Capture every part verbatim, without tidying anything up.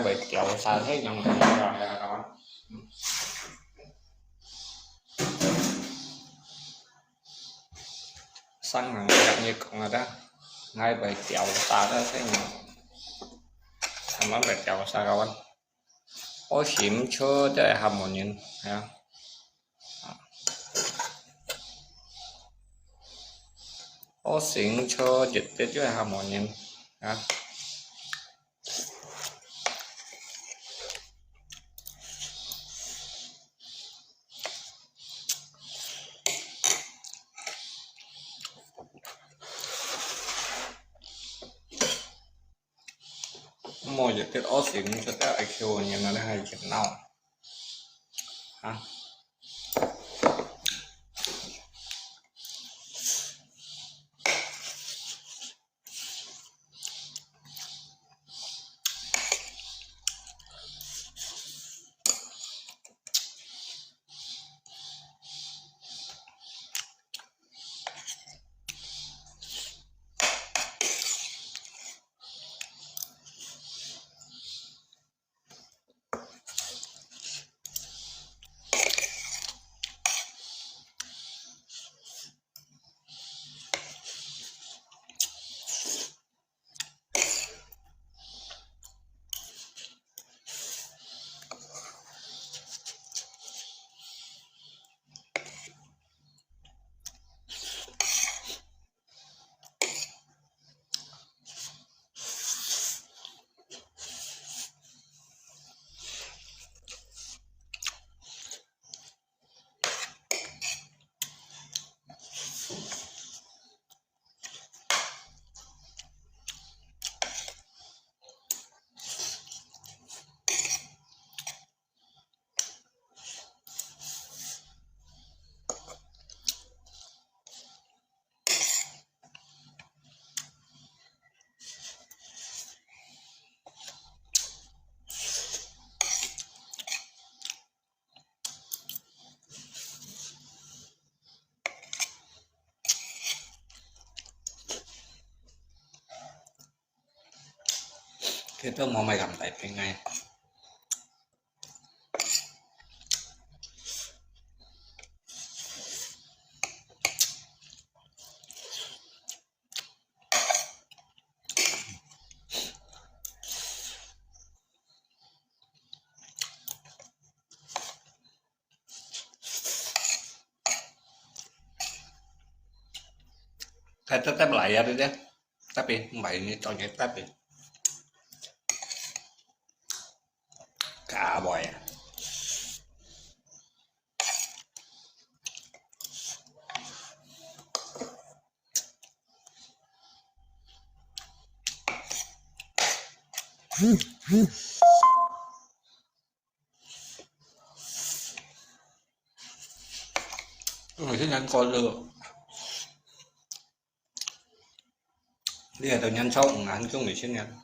會掉色，係仰般个？上網頁你講啊，該會掉色个，係仰？還會掉色个，我，我尋著這个還無人，係啊。我尋著一直就還無人啊。 Mò, ya tết ớt xính cho các ai kêu anh em nó hay chịu nào. Hả?佢都無買咁大瓶个。 Kaya tetap lah ya, tetap. Tapi, mbak ini taunya tapi. Kaboy. Ôi, cái ngắn coi được. Đi là tao nhắn sau, ngắn chung để xin nhắn.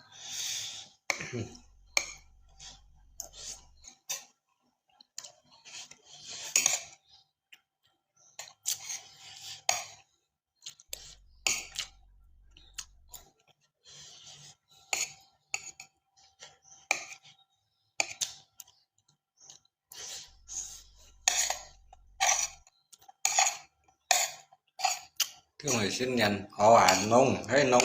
Cái này xin nhắn, ổ ạt nông, thấy nông.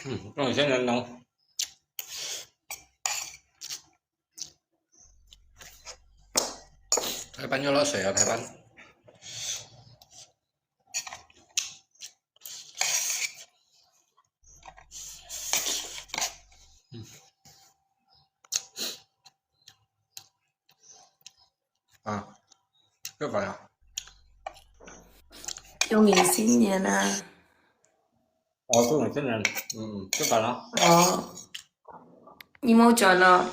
Ừm, cái này xin nhắn nông. Thái Văn nhớ lỡ sẻ ở Thái Văn. À, cái phải à? 恭喜新年啊！ 哦，這種真人，嗯，嗯，這版啊。哦，你無轉哦？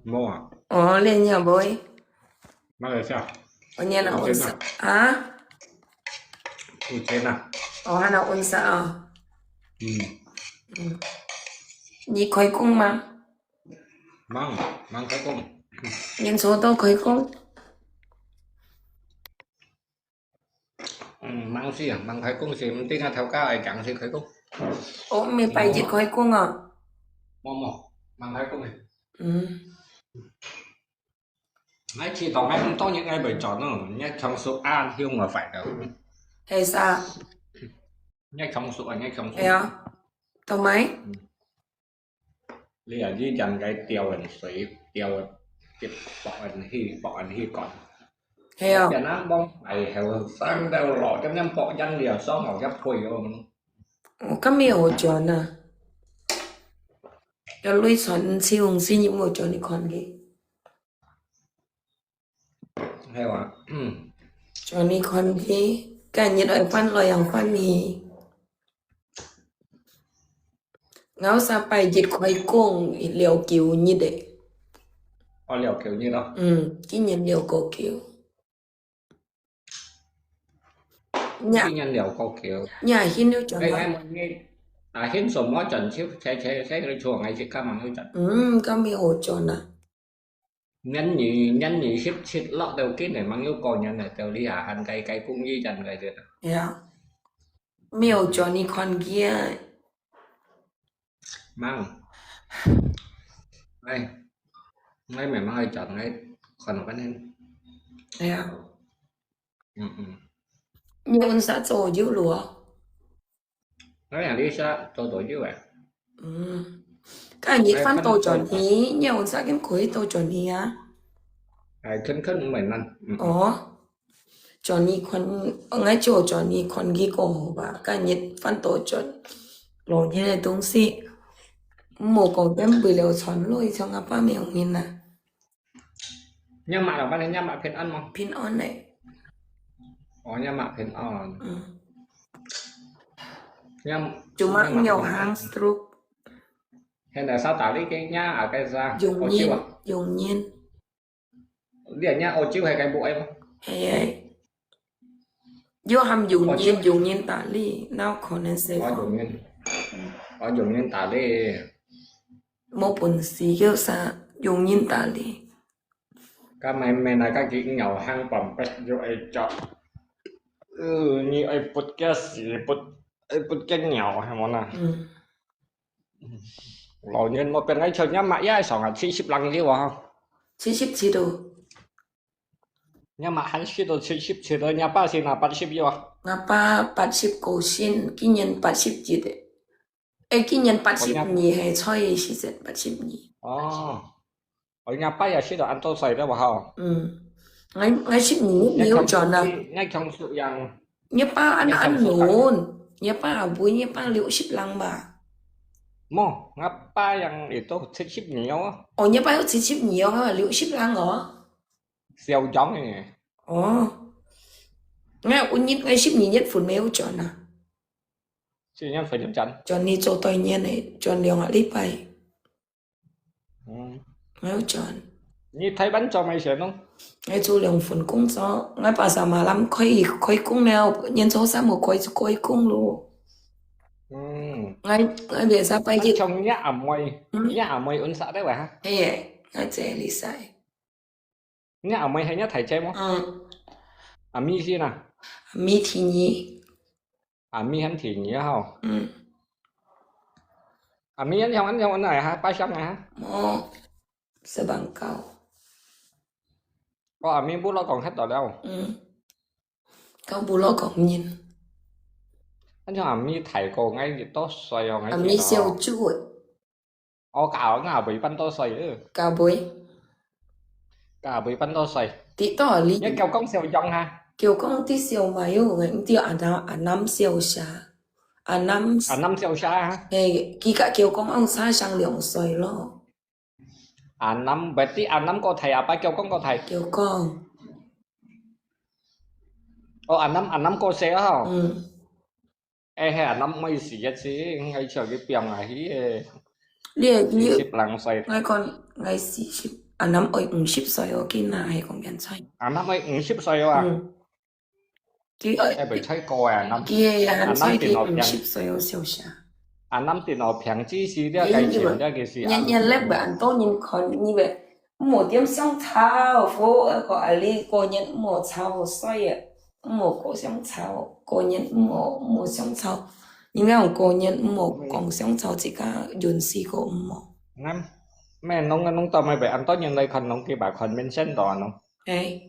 無啊。哦，練了無？馬來西亞。哦，你還有溫莎啊？有錢啊。哦，還有溫莎啊。嗯。嗯。你開工嗎？吂，吂開工。年初到開工？嗯，吂死啊，吂開工死，毋知啊，頭家愛講死開工。哦，毋係拜一開工啊？無，無，吂開工个。嗯。𠊎知道，𠊎毋多日𠊎會轉咯，𠊎從事啊，向我快樂。係啥？𠊎從事啊，𠊎從事。係啊，同埋？嗯。 你啊，你將該吊人水，吊个，吊薄人去，薄人去管。係啊。變啊，往大後生到老，點點薄人了，雙好一配哦。我今日有轉啊，有累傳，千紅先有冇轉你看佢？ 係哇，嗯。轉你看佢，今日愛翻來又翻去。𠊎煞拜一開工，了九日个。哦，了九日咯。嗯，今年了個九。呀，今年了個九。呀，現在轉啊。哎，哎，你，啊，現什麼轉？就，才，才，才，才，我，我，我，我，嗯，今日好轉啊。 年二，年二十七落到今日，吂有過年了，到這下還該，該工資正該个。呀，沒有轉你看佢啊。吂。哎，𠊎慢慢來轉，𠊎看落半天。哎呀。嗯，嗯。你溫莎做有路啊？ 哎呀，你說多多久哎？嗯，該你翻到轉去，你有啥个可以到轉去啊？哎，肯肯毋會難。嗯。哦，轉去看，𠊎就轉去看佢過好吧。該你翻到轉，老年个東西，莫講等為了傳落去，像阿爸無人啊。 若媽老闆，你若媽平安無？平安咧。哦，若媽平安。嗯。若，就嘛若媽有行stroke。現在啥大力个若啊，該啥？用人，澳洲啊？用人。你若澳洲係該屋个無？係个。 又喊用人，用人打理，哪有可能係？哦，用人，哦，用人打理。無本事，叫啥用人打理？該妹妹那个佢有行半壁又愛做，呃，你愛撥个時，撥，愛撥个鳥，係無啦？嗯。老人無變，𠊎像若媽也上啊，七十零了啊。七十七度。 若媽還食到七十七了，若爸先啊，八十有啊？吾爸八十過身，今年八十一个。誒，今年八十二，哦，若，係初一時節八十二。哦。哦，若爸也食到恁多歲了哇吼。嗯。𠊎，𠊎十二月有轉啊。若強叔，若強叔樣。若爸恁，恁老，若爸啊，會，若爸六十零吧。無，吾爸樣也都七十二哦。哦，若爸有七十二哦，六十零哦。 小樣个。哦。𠊎五月，𠊎十二月份無轉啊。十二月份有轉？轉去做對面个，轉兩個禮拜。嗯。𠊎有轉。你台灣做麼个先咯？𠊎做兩份工作，𠊎巴沙馬蘭開，開工了，年初三𠊎開，開工咯。嗯。𠊎，𠊎拜三拜一。啊，像若阿妹，嗯。若阿妹溫莎个哇哈？係个，𠊎這裡使。 若阿妹係若大姐無？嗯。阿咪先啊？阿咪第二。阿咪還第二啊吼。嗯。阿咪恁樣，恁樣，恁樣哈，拜相啊哈？無，十萬九。哦，阿咪不老公忒多了。嗯。到不老公人。恁樣阿咪大過𠊎幾多歲哦，𠊎記得哦。阿咪小豬个。 哦，該，該阿妹半多歲了。該阿妹。該阿妹半多歲。知道啊，你若舅公小樣哈？舅公知小嘛，有人知阿南，阿南小啥？阿南。阿南小啥啊？嘿，佢佮舅公相差兩歲咯。阿南，毋知阿南過大，抑係舅公過大？舅公。哦，阿南，阿南過細啊吼。嗯。 誒，係啊，阿南妹四月時，𠊎想佢放啊去誒，你，你，四十零歲。𠊎講，𠊎四十，阿南愛五十歲哦，今年係講緊出。阿南愛五十歲啊？嗯。佢愛，愛會出過啊，阿南。佢係啊，阿南出佢五十歲哦，小姐。啊，南電腦平知識了，該錢了个是啊。日日粒个恁多人看你个，莫點想吵，佛个阿里過年莫吵，所以莫過想吵，過年莫莫想吵。人家講過年莫講想吵，自家運勢過毋好。嗯，咩，攏攏到尾尾，恁多人來看，攏去把看面先到啊，喏。哎。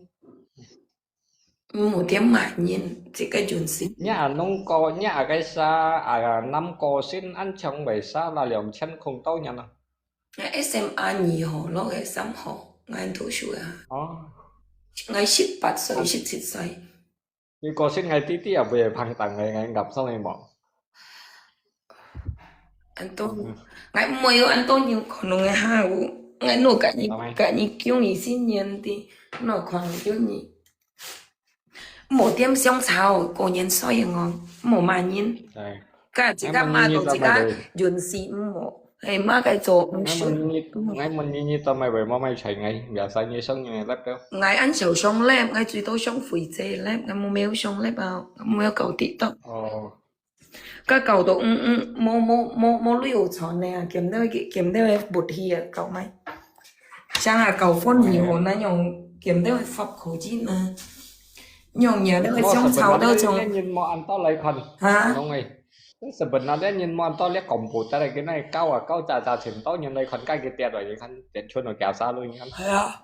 嗯，有點慢人，這个運勢。你啊，攏過，你啊，該啥，啊，南過身安詳為啥啦，兩千空多年啊？𠊎S M R二號，落个三號，𠊎讀書啊。哦。𠊎十八歲，十七歲。你過身，𠊎弟弟也會會捧等个，𠊎合上个無？ 恁多，嗯。𠊎毋會有恁多人可能个哈，有，𠊎哪个你，哪位？个你叫你新年的，哪可能叫你？莫點想吵，過年所以我，莫罵人。對。个自家罵到自家運勢毋好，哎，罵个做毋順。𠊎問你，𠊎問你，你做麼會無買菜？𠊎，biasa你想你个laptop。𠊎恁少上laptop，𠊎最多上飛機laptop，𠊎無沒有上laptop啊，𠊎無沒有搞TikTok。哦。 个搞到，嗯，嗯，無，無，無，無旅遊船个啊，減到个，減到个budget啊，搞咩？像啊，搞婚禮哦，那種減到个發口金啊，用呀，那個香草那種。Sebenarnya人無恁多來看，哈？Anong eh. Sebenarnya人無恁多，你komputer lagi那搞啊，搞炸炸全多人來看，該个跌落去看，電村个搞啥咯，你看。係啊。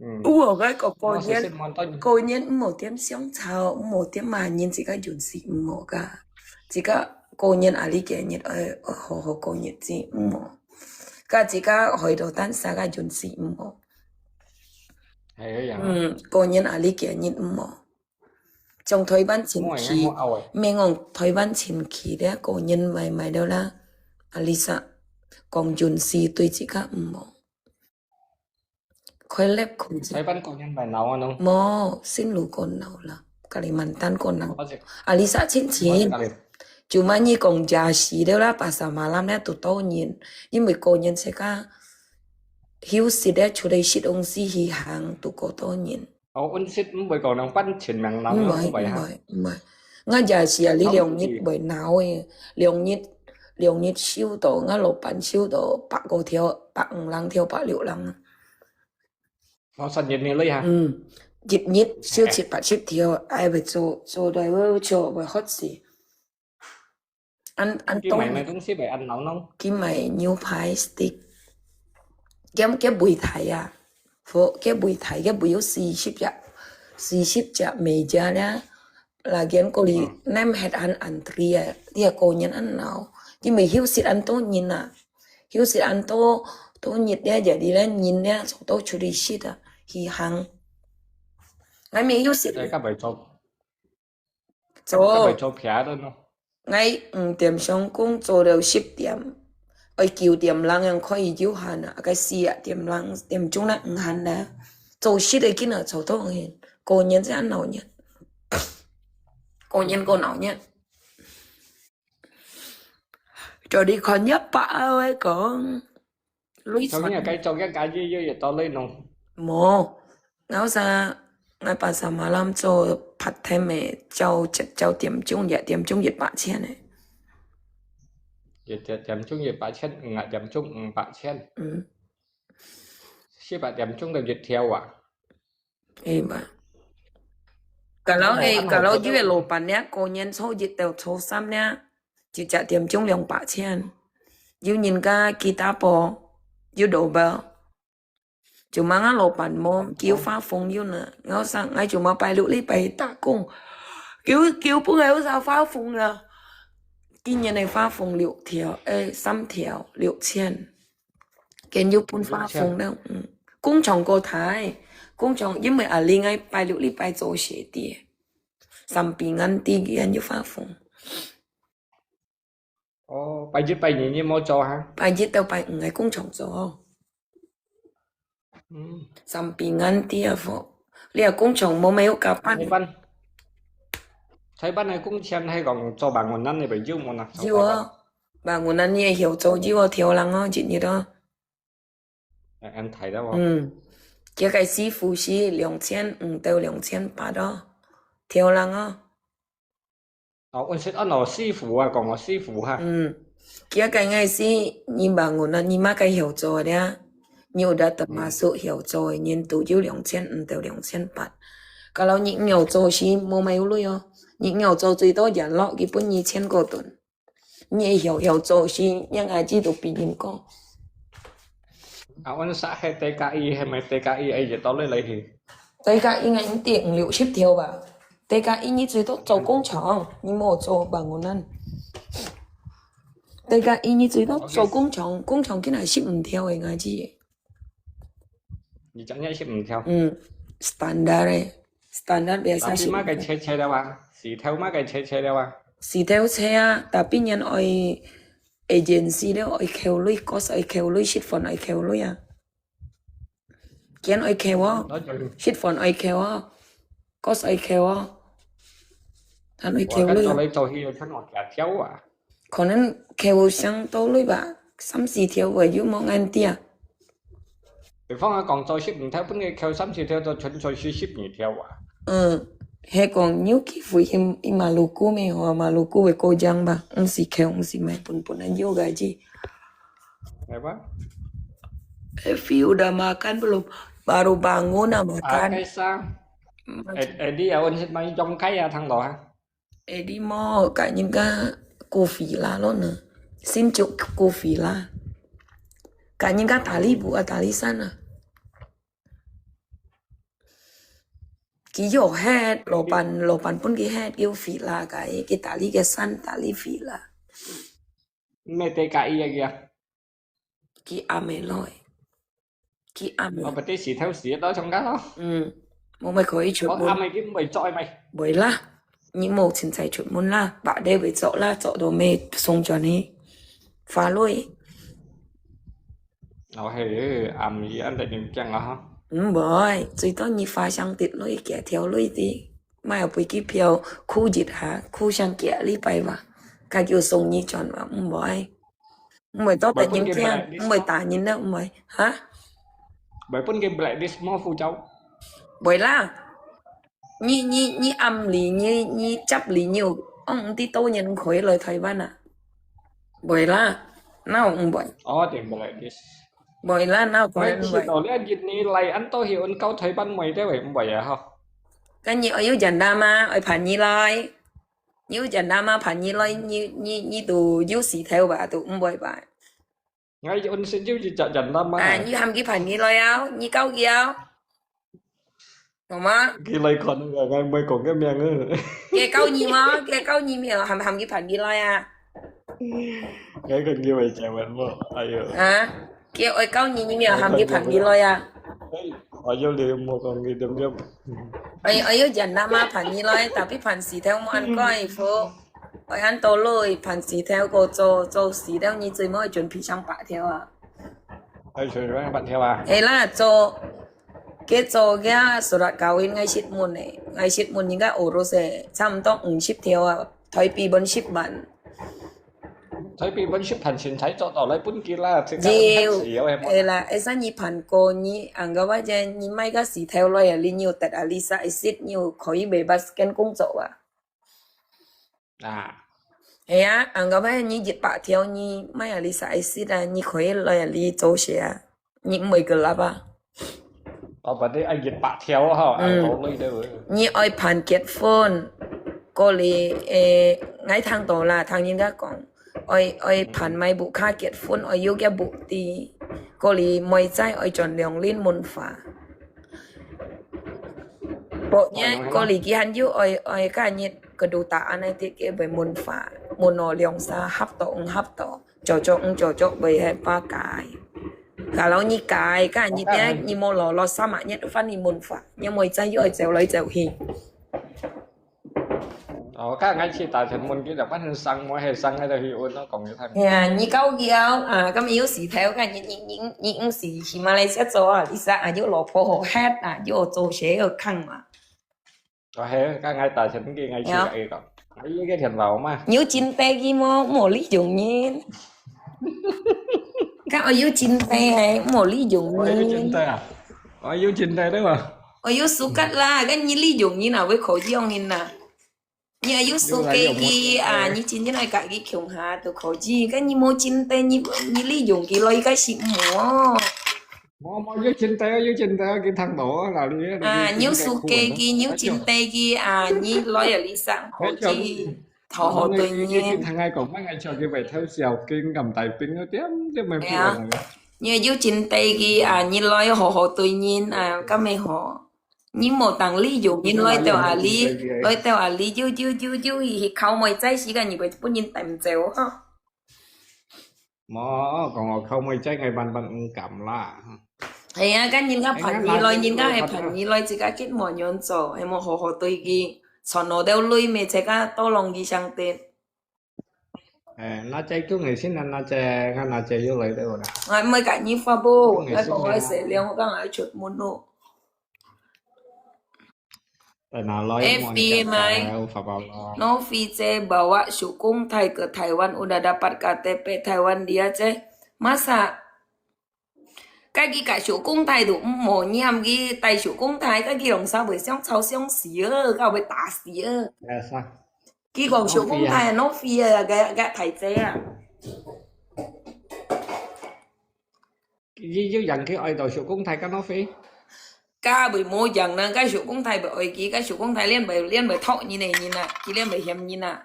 嗯。有哦，該个過年，過年毋好點香草，毋好點罵人，自家運勢毋好个。自家過年啊，你今日愛，愛好好過日子，毋好。个自家害到單儕个運勢毋好。係个樣啊。嗯，過年啊，你今日毋好。像台灣親戚，毋好，毋好拗欸。免講台灣親戚咧，過年買買了啦，啊，你煞講運勢對自家毋好。 開laptop。台灣過年會鬧啊，喏。無，新路過鬧啦，Kalimantan過鬧。哦，係。啊，你煞親戚。哦，係。就嘛你講假期了啦，pasar malam了都多人，因為過年自家休息了，出來食東西去行，都過多人。哦，阮食毋會講兩班前面鬧，毋會，毋會哈。毋會，毋會。𠊎假期啊，你兩日會鬧个，兩日，兩日收到，𠊎老闆收到百個條，百五零條，百六零啊。 哦，三日內哈。嗯，一日收七八十條，哎，會做，做到會笑，會渴死。恁，恁多。去買，買東西會恁鬧喏。去買牛排steak。佢，佢櫃台啊，佢，佢櫃台，佢會有四十隻，四十隻meja咧。 Lagian過年，嗯。Nem head an antri啊，你啊過年恁鬧，因為休息恁多人啊，休息恁多，多日咧，jadi咧，人咧，坐到出去食啊，去行。𠊎乜休息。哎，該會做，做。該會做別个咯。𠊎五點上工做到十點，愛九點零樣可以休閒啊，該四啊點零點鐘咧，毋閒咧，做事个緊啊，做到很，過年正鬧熱。 過年過鬧熱。Jadi看一百个講，雷傳。做咩該做个家己又有道理喏？無，𠊎有啥，𠊎pasar malam做part time个，朝，朝點鐘，一點鐘一百千个。一點鐘一百千，五點鐘五百千。嗯。四百點鐘就一條啊。 係嘛？Kalau，哦，哎，kalau有个老闆娘，過年初一到初三呢，一隻點鐘兩百千。有人家吉打波，有double。就嘛𠊎老闆無，叫發瘋有呢。𠊎想，𠊎就嘛拜六禮拜打工。叫，叫分𠊎有啥發瘋啊？今年个發瘋六條，哎，三條，六千。 見有分發瘋了，嗯。工廠過大，工廠因為阿玲愛拜六禮拜做事个，三比眼知見有發瘋。哦，拜一拜二你無做哈？拜一到拜五个工廠做。嗯。三比眼知啊，你啊工廠無沒有加班。Taiwan，Taiwan个工錢係講做bangunan个有無呢？有啊。 Bangunan你會曉做，有哦，條零哦，一日哦。恁大了哦。嗯，這个師傅係兩千五到兩千八哦，條零哦。哦，阮識安到師傅啊，講个師傅哈。嗯，佢个𠊎係你bangunan，你麼个曉做个啊？你有得termasuk曉做个人都有兩千五到兩千八。Kalau你毋曉做時，無麼个鐳哦。你毋曉做最多日落，佢分你千過盾。你曉曉做時，人家知道比人高。啊，阮識係TKI，係咪TKI愛一到你來去？TKI應該一定五六十條吧。TKI你最多做工廠，你無做bangunan。TKI你最多做工廠，工廠竟然十五條个，𠊎知。你講你十五條？嗯，standar个，standar biasa十五條。Tapi麼个切切了啊？四條麼个切切了啊？四條切啊，tapi人愛agency了，愛扣鐳，kos愛扣鐳，shift phone愛扣鐳啊。 Kian愛扣哦，shift phone愛扣哦，kos愛扣哦，還愛扣鐳哦。做來做去，有看我幾條啊？可能扣上多鐳吧，三四條位又無恁多啊。比方啊，講做十五條，分佢扣三四條，就純粹係十二條啊。嗯，係講有機會去，去Maluku咩？吼，Maluku會過獎吧？毋使扣，毋使買，本本來有个字。Apa? Evi udah makan belum? Baru bangun ah makan. Kaisa. Edi ya, un sit mai jong kaya thang lo ha. Edi mo, ka nim ka kopi la lo na. Sim chuk kopi la. Ka nim ka tali bu a tali sana. Ki yo het, lo pan, lo pan pun ki het, ki fi la kai, ki tali ki san, tali fi la. Mete ka iya kia. Ki ame loi. Ki ame. Ơ, bơ tê sì theo sì đó trong đó lo. Ừ. Mô mày khỏi chuột môn. Ame ki mày chọi mày. Bơi la. Nhi mô chim chai chuột môn la. Bạ đê bơi chọi la, chọi đồ mê sông chuột ni. Phá lôi. Ơ, hay, ame ăn tại niềm kiang à ha. Ừ, bơi. Chỉ tao nhi phá sang tịt lôi, kia theo lôi đi. Mai ở bơi ki phiêu, khu dịch hả, khu sang kia li bay mà. Ka kiu sông nhi chuột mà, ừ, bơi. Mười tóc tại những kia, mười tả nhìn đó, mười, hả? Bởi pun cái black this more phu châu. Bởi là, nhi, nhi, nhi âm lý, nhi, nhi chấp lý nhiều, ông tí tô nhân khối lời Thái Văn à. Bởi là, nào ông bởi. Ơ, thì black this. Bởi là, nào khối bởi. Chỉ bởi. Đó là dịch ni lại ăn tô hiểu ăn câu Thái Văn mười thế vậy, bởi à hả? Cái nhi ở yêu dần đa mà, ở phản nhi lời. Nhi yu chăn đa ma phản nhi loi, nhi, nhi, nhi tu yu sì theo ba tu ung boi ba. Ngai yu un sin yu chăn đa ma. À, nhi hàm ki phản nhi loi ao, nhi cao ki ao. Ngô ma? Ki loi kon, ngai mui kong ke miang ư. Ke cao nhi ma, ke cao nhi miang hàm, hàm ki phản nhi loi à. Ngai kon ki wei chai wen mo, ayo. Hả? Kia ôi kau nyi nyi miao hàm ki phản ngi loi à. Ôi, ôi, yau liu mo kong ngi dem dem. Ôi, ôi, yau jan na ma phản ngi loi, tapi phản sì theo mo ăn coi phu. Ôi, ăn tô lôi, phản sì theo cô cho, cho sì theo nhi chui mo chuẩn bị sang bạ theo à. Ôi, chuẩn bị sang bạ theo à. Ê la, cho, kia cho kia surat kawin ngai sit mun nè. Ngai sit mun nyi ka urus nè. Chăm tóc ung sit theo à. Thoi pi bôn sit bạn. Thoi pi bôn sit bạn xin thai cho tỏ lai bôn kia la. Diu, ê la, ê sa nhi phản cô nhi, ang ka wa jen nhi mai ka sì theo loi à, li nhi tet à, li sa ê sit nhi khoi bê bas ken kung cho à. À. Ê à, ang ka wa nhi jit bạ theo nhi mai à, li sa ê sit à, nhi khoi loi à, li cho xe à. Nhi mui ke lap à. Ơ, bă tê ai jit bạ theo ha, ai tô lui tê. Nhi ôi phản kết hôn. Cô li, ê, ngai thang tô la, thang nhi ka kong. Ôi, ôi phản mai bu kha kết hôn, ôi yu kia bu ti. Cô li mui chai ôi chọn liang lin mun pha. Bộ nhé, cô li ki han yu ôi, ôi ka nhi ke du ta anai ti ke bơi mun pha. Mun no liang sa hấp tô, ung hấp tô. Cho cho, ung cho cho, bơi hai pa kai. Ka lo nhi kai, ka nhi tia, nhi mo lo, lo sa ma, nhi tu fan nhi mun fa, nhi mo i cha yoi zèo loi zèo hi. Ơ, ka ngai chi ta chen mun ki da pan sang mo he sang he da hi un no kong ni thang. Ya, nhi kau kiao, à, ka mi yu sì theo, ka nhi, nhi, nhi, nhi ung sì hi Malaysia cho à, li sa à, yu lo pho ho het à, yu cho xe yu khang mà. Ơ, he, ka ngai ta chen ki ngai chi ka e kong. Ngai ye ke thian vao ma. Nyu chin te ki mo, mo li jung nyin. Ka ơ yu chin te he, mo li jung nyin. Ơ, yu chin te à? Ơ, yu chin te đấy mà. Ơ, yu sukat la, ka nyi li jung nyin à, với khẩu giọng nyin à. 你愛有手機佢啊，你真正愛佮佢共下都可以。該你無真地，你你利用佢來，該係毋好哦。無無，有真地，有真地，佢聽到啊，哪裡啊？啊，你有手機佢，你有真地佢啊，你來啊，你上可以好好對你。你聽𠊎講，𠊎叫佢回頭笑，佢咁大兵，點點咪不安。你有真地佢啊，你來好好對人啊，該乜好。 你無當利用人來到阿里，來到阿里，啾啾啾啾，去敲妹仔時間，你會分人抌走吼。無，講我敲妹仔，𠊎萬萬毋敢啦。係啊，該人家伴你來，人家係伴你來，自家結無樣做，係無好好對佢，賺到兜鐳咩，自家多浪佢上得。 哎，那姐，恭喜新年，那姐，看那姐又來了啦。𠊎毋會佮你發布，𠊎講𠊎食了，𠊎講𠊎出門咯。在哪來？F B買。發包了。Novi姐 bawa 手工台 ke Taiwan, udah dapat K T P Taiwan dia 姐。Masa 該佢个手工台都毋好念，佢帶手工台，該佢用啥會相吵相死哦，該會打死哦。哎，啥？佢講手工台啊，Novi啊，該該台姐啊。佢又讓佢愛到手工台个Novi？該會無樣呢，該手工台會愛佢，該手工台練會練會托你呢，你啊，佢練會嫌你啊。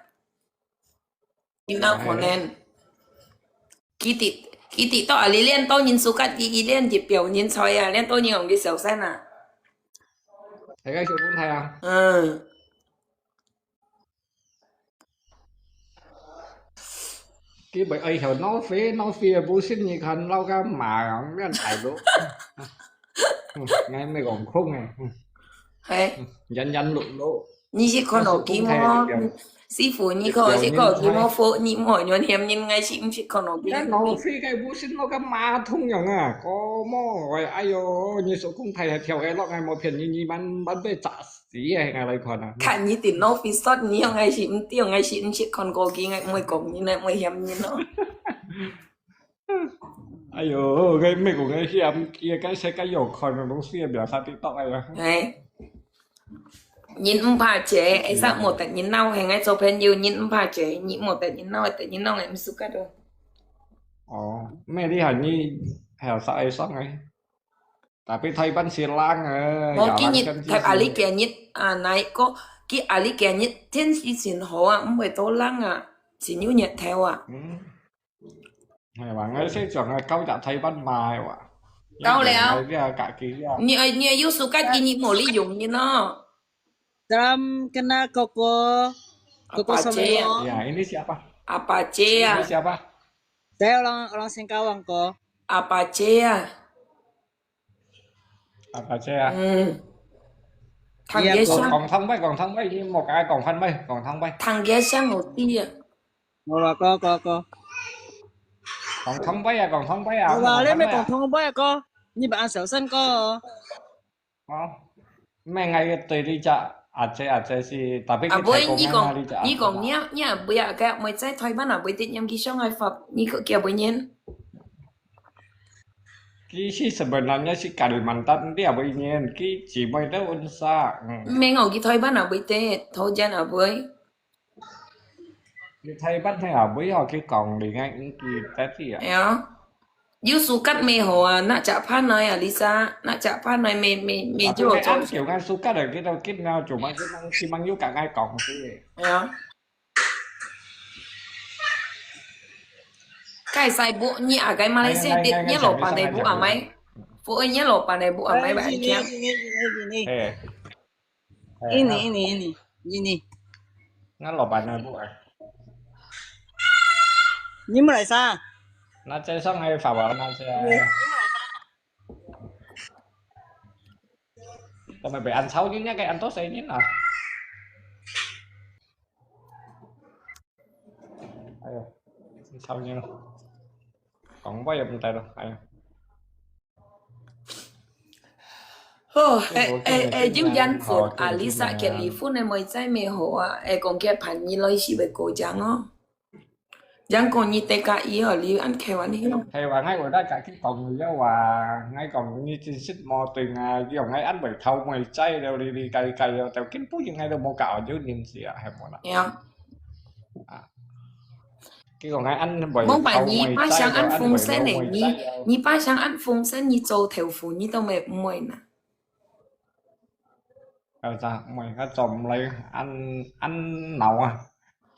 有哪可能？佢知佢知到啊，你練到人suka佢，佢練一表人才啊，練到人用佢小三啊。大家小公台啊。嗯。佢會愛曉Novi，Novi也不信你看老幹嘛，練大路。嗯，𠊎毋係講空誒。嗯。係。嗯，圓圓碌碌。 你識看落去無？師傅，你看，識看落去無？你莫亂嫌人，𠊎係毋識看落去。該浪費个，毋識落个馬桶樣啊！哥莫，哎喲，你手工太跳个落，𠊎無騙你，你慢慢被砸死个，𠊎來看啊。看你電腦飛索，你樣𠊎係毋對，𠊎係毋識看過去，𠊎毋會講人，𠊎毋會嫌人咯。 哎喲，該美國个嫌佢个世界有看个東西，biasa TikTok个啦。哎，人毋怕姐，會使無得人鬧，係𠊎做朋友，人毋怕姐，你無得人鬧，得人鬧，𠊎毋suka哦。哦，咩你喊你還有啥愛爽个？Tapi台灣係冷个，無，今日台阿里今日啊，哪一個？佢阿里今日天氣真好啊，毋會當冷啊，真有日頭啊。嗯。 係哇，𠊎先將个交入台灣賣哇。交了。𠊎這家己啊。你愛你愛有suka佢，你無利用人咯。Salam kenal koko. Koko sama. Ya, ini siapa? Apa姐啊？Ini siapa? Saya orang orang Singkawang ko. Apa姐啊？Apa姐啊？嗯。Thằng kia sang。講講聽喂，講聽喂，你莫講講聽喂，講聽喂。Thằng kia sang好啲啊。 我話哥哥哥。講通杯啊，講通杯啊，我話你咪講通杯啊哥，你咪阿小新哥哦。哦，咩？𠊎對你隻阿姐阿姐是，tapi阿妹，你講你講你阿妹啊，該妹在台灣啊，會得念佢上海話，你個叫會念？佢係sebenarnya係Kalimantan，dia會念，佢姊妹都溫莎，嗯。Mengo佢台灣啊，會得，頭前啊會。 你台灣係啊，會學佢講你个語句得意啊。哎呀，有suka咩好啊？那隻潘來啊，Lisa，那隻潘來咩咩咩就做。Tapi ang kêu ngan suka dah kita kit nau cuma kita mang kita mang juga ngai kong si. 哎呀。Kai sai bu ni agai Malaysia dit ni lo pandai bu amai. Bu ni lo pandai bu amai ba kia. Eh. Ini, ini, ini, ini. Ngan lo pandai bu ai. Ni mulai sa? Na che song ai fa ba na che. Kau mai be an chau ni nya kai an to sai ni na. Ayo, chau ni lo. Kong ba ya bentar lo. Ayo. 好，誒誒誒，有緣分啊，Lisa結離婚个妹仔乜好啊，誒，講佢伴你來是會過獎哦。人講你得个意哦，你恁開玩笑。係話，𠊎會得家己講你个話，𠊎講你真實無對啊，用𠊎安慰頭尾仔了，哩哩解解了，就根本應該都無教有人事啊，係無啦？係啊。啊，結果𠊎安慰頭尾仔了，往擺你把聲恁風聲呢，安慰頭尾仔了。你，你把聲恁風聲，你做豆腐，你都毋會，毋會呢。 呃，咋，毋係，𠊎做毋來，恁，恁老啊。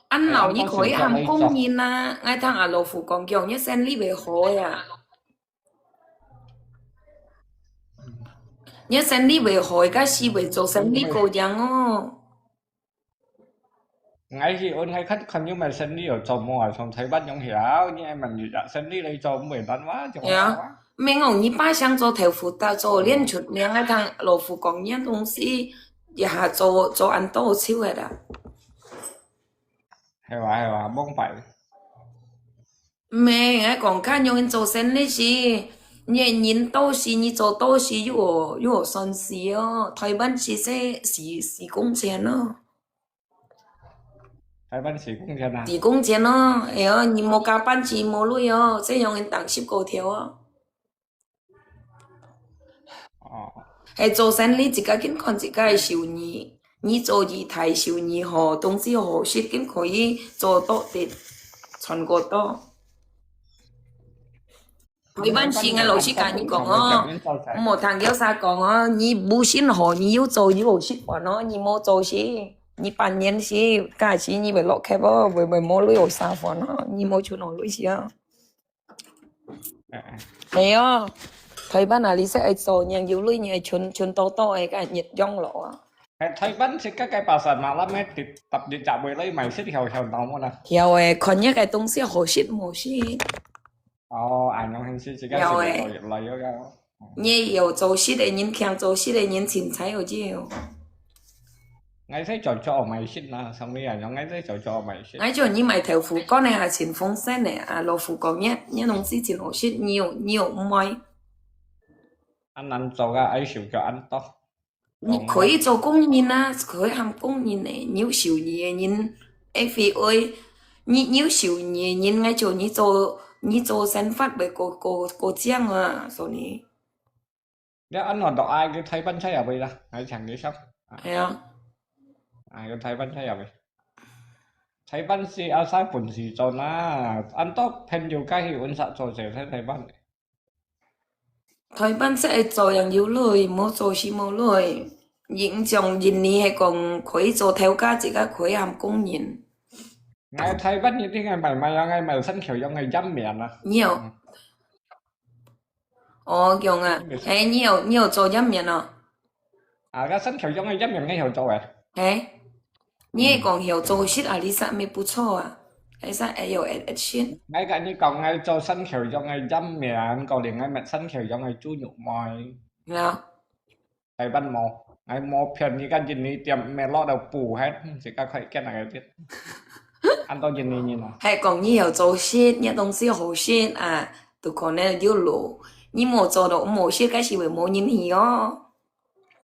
恁老你可以喊工人啊，𠊎聽阿老虎講，叫你生理會好呀。你生理會好，該時會做生理過樣哦。 𠊎去問𠊎看，看有無生理有做無啊？從台灣用曉，你愛問有生理來做，毋會亂話，就好啊。係啊，毋係講你把聲做豆腐，打做練出名，𠊎聽老虎講，你東西一下做，做恁多手个啦。係哇，係哇，蒙白。毋係，𠊎講看用人做生理時，你人多時，你做多時又有，又有算時哦。台灣時係時，時工錢哦。 台灣時工錢啊？時工錢咯，哎喲，你無加班就無鐳哦，這樣人當十個條哦。哦。係做生理自家緊看自家个收入，你做一台收入好，東西好食，緊可以做多啲，賺過多。 台灣時𠊎老實甲你講哦，毋好聽佢儕講哦，你無信號，你有做有好食飯哦，你無做時，你半年時，假時你會落客哦，會，會無鐳好食飯哦，你無存好鐳時哦。係哦，台灣啊，你識愛做，你有鐳，你愛存，存多多个，該日用咯啊。 係，台灣食个該巴沙馬拉咩，特別隻會來買食曉曉到無啦？曉誒，看你个東西好食無食。哦，恁樣形式，自家食越來越來越个。你有做食个人，強做食个人，凊彩有就。𠊎在做做買食啦，上面啊，𠊎在做做買食。𠊎叫你買豆腐乾个，還真豐盛个啊，老虎講你，你東西真好食，你有，你有毋買？恁難做个，愛手腳恁多。 你可以做工人啊，可以喊工人呢。你有收入个人，F A，你，你有收入个人，𠊎叫你做，你做生活會過，過，過正啊，所以。你安到落愛去台灣菜也會啦，愛請你上。係啊。啊，去台灣菜也會。台灣係阿儕本事做啦，恁多朋友該去搵啥做事在台灣。 台灣食个做樣有鐳，無做係無鐳。影像印尼係講可以做頭家，自家可以喊工人。𠊎台灣一定愛買賣啊，𠊎賣生巧用个莜麵啊。你有？哦，用啊。係，你有，你有做莜麵哦？ 啊，該生巧用个莜麵𠊎曉做誒。係，你係講曉做食啊，你生意不錯啊，你生意有一一線。𠊎甲你講，𠊎做生巧用个莜麵，過來𠊎賣生巧用个豬肉糜。啊。台灣無，𠊎無騙你，甲印尼店毋係落到補，還自家開間那個店。恁多印尼人啊。係講你曉做食，你東西好食啊，都可能有路。你無做到無食，該時會無人去哦。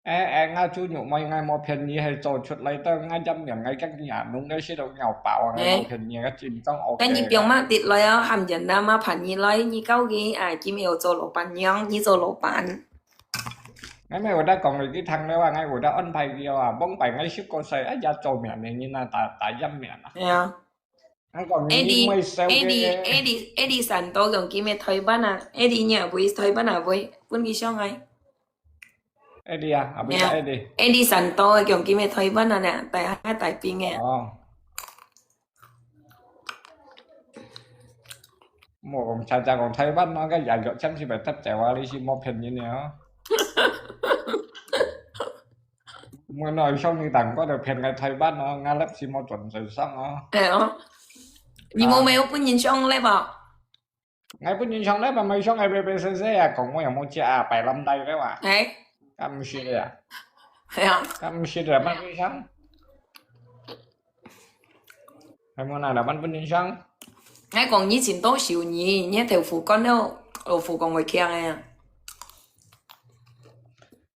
誒誒，𠊎豬肉糜𠊎無騙你，係做出來到𠊎莜麵𠊎驚你啊，弄到食到咬飽啊，𠊎無騙你，𠊎真正OK。該你放慢點來哦，喊人啊嘛盼你來，你告佢啊，今日有做老闆娘，你做老闆。𠊎乜有得講佢去聽了啊，𠊎有得安排佢啊，往擺𠊎識過細，哎呀，做麵个人啊，打，打莜麵啊。係啊。 𠊎講你毋會笑个。Eddie，Eddie，Eddie Santo講今日台灣啊，Eddie你也會台灣啊會，分佢上來。Eddie啊，後尾个Eddie。Eddie Santo講今日台灣啊呢，大，大兵个。哦。莫講常常講台灣咯，該也有真是袂得罪啊，你是莫騙人个哦。 𠊎內向你等過就騙𠊎台灣哦，𠊎粒是無準時上哦。哎喲，你無沒有分人上咧無？𠊎分人上咧，嘛無上，哎，別別細細啊，講我又無食啊，擺爛底个哇。哎。敢毋食个啊？哎呀。敢毋食个，乜分上。還無哪，哪般分人上？𠊎講你真多手藝，你豆腐乾了，豆腐講會強个。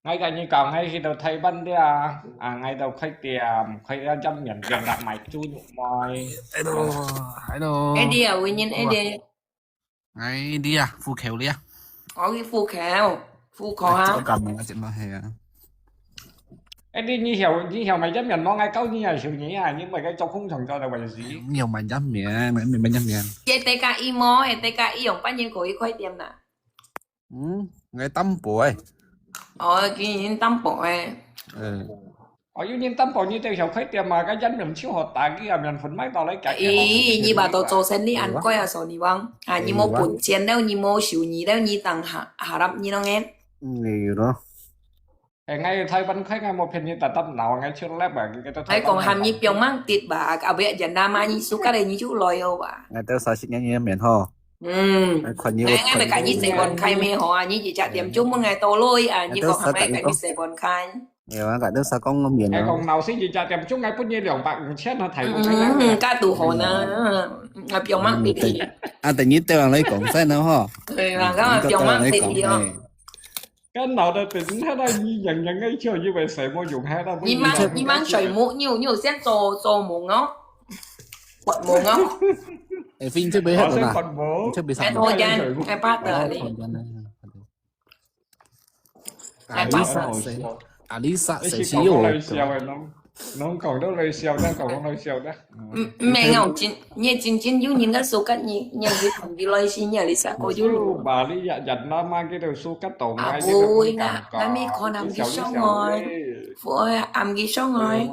𠊎甲你講，𠊎去到台灣了，啊，𠊎到開店，開了間麵店，來賣豬肉糜。Hello，hello。Eddie啊，Win Eddie。哎，你啊，戶口了啊？我去戶口，戶口啊。我講明，我先問係啊。Eddie，你曉，你曉賣間麵無？𠊎教你啊，曉你啊，你毋係該做工程做到為止。你曉賣間麵，賣，賣，賣間麵。這得加一毛，這得加一用半年可以開店啦。 嗯，𠊎擔保誒。哦，佢已經擔保誒。嗯。哦，有人擔保，你就曉開店嘛，該人面手好打佢啊，面粉買到來加。咦，你話到做生理恁貴啊，所以講，啊，你無本錢了，你無收入了，你當下，下落你啷个？嗯，有咯。 誒，𠊎台灣開，𠊎無騙你，特特鬧，𠊎手laptop啊，佢个都。𠊎講喊你放吂跌吧，後尾人阿媽你suka个你就來哦吧。𠊎兜三十年个面吼。嗯。𠊎看你。𠊎，𠊎咪甲你洗碗開咩吼啊，你一隻店就問𠊎到來啊，你講喊𠊎甲你洗碗開。哎，𠊎甲你講个面咯。𠊎講鬧死一隻店，就𠊎分你兩百五千啊，提供。嗯，嗯，嗯，加多好呢，嗯，啊，放吂跌。啊，等你對人來講先咯吼。對啊，咁啊，放吂跌哦。 該鬧到等下來，你樣樣个叫，以為什麼用，還那不你忙，你忙水木，你有，你有先做，做夢哦，發夢哦。誒，Vin，這邊還有哪？我先發夢。這邊上。哎，拖延，哎，巴得哩。哦，拖延啊。哎，巴得。Alisa，誰？Alisa，誰是又？你是講我來笑的，喏。 儂講到來笑，儂講到來笑的。嗯，毋免哦，真，你真正有人个suka你，你去同佢來信，你哩啥个有路。就吧，你人，人阿媽佢都suka到，啊，𠊎這個毋會啦，感覺，𠊎咪看人佢相愛，你笑你笑的。會啊，暗佢相愛。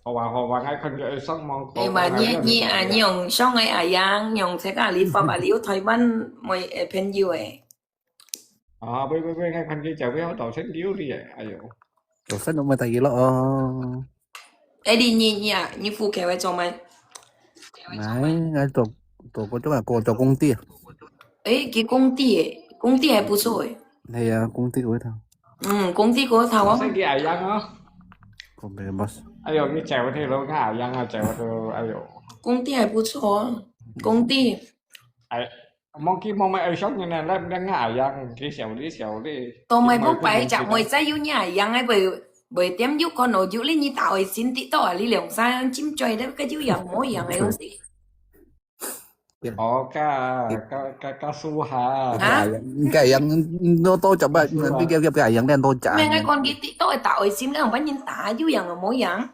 好啊，好啊，𠊎看佢會上網課，哎嘛，你，你啊，你用相愛啊，樣，用這個你發吧，你有台灣妹，呃，朋友誒。 啊，喂，喂，喂，𠊎看佢就會好多錢流利誒，哎喲。做生意咪得意咯哦。誒，你，你，你啊，你屋企會做咩？哎，𠊎做，做過種啊，過做工地啊。誒，佢工地誒，工地還不錯誒。係啊，工地過頭。嗯，工地過頭哦。我先去阿陽哦。講咩boss？哎喲，你走去咯，阿陽啊，走去，哎喲。工地還不錯哦，工地。哎， 莫去莫買，愛上人呢，來，來，𠊎阿陽，佢笑你笑你。都買不擺隻妹仔有你阿陽个，袂，袂點有可能有你，你打開心底到啊，你兩三尖嘴的，該有樣無樣个東西。哦，該，該，該，該樹下。啊？該樣，你多隻吧，你叫，叫，叫阿陽練多隻。咩？𠊎講佢底到會打開心，該樣般人打，有樣無樣。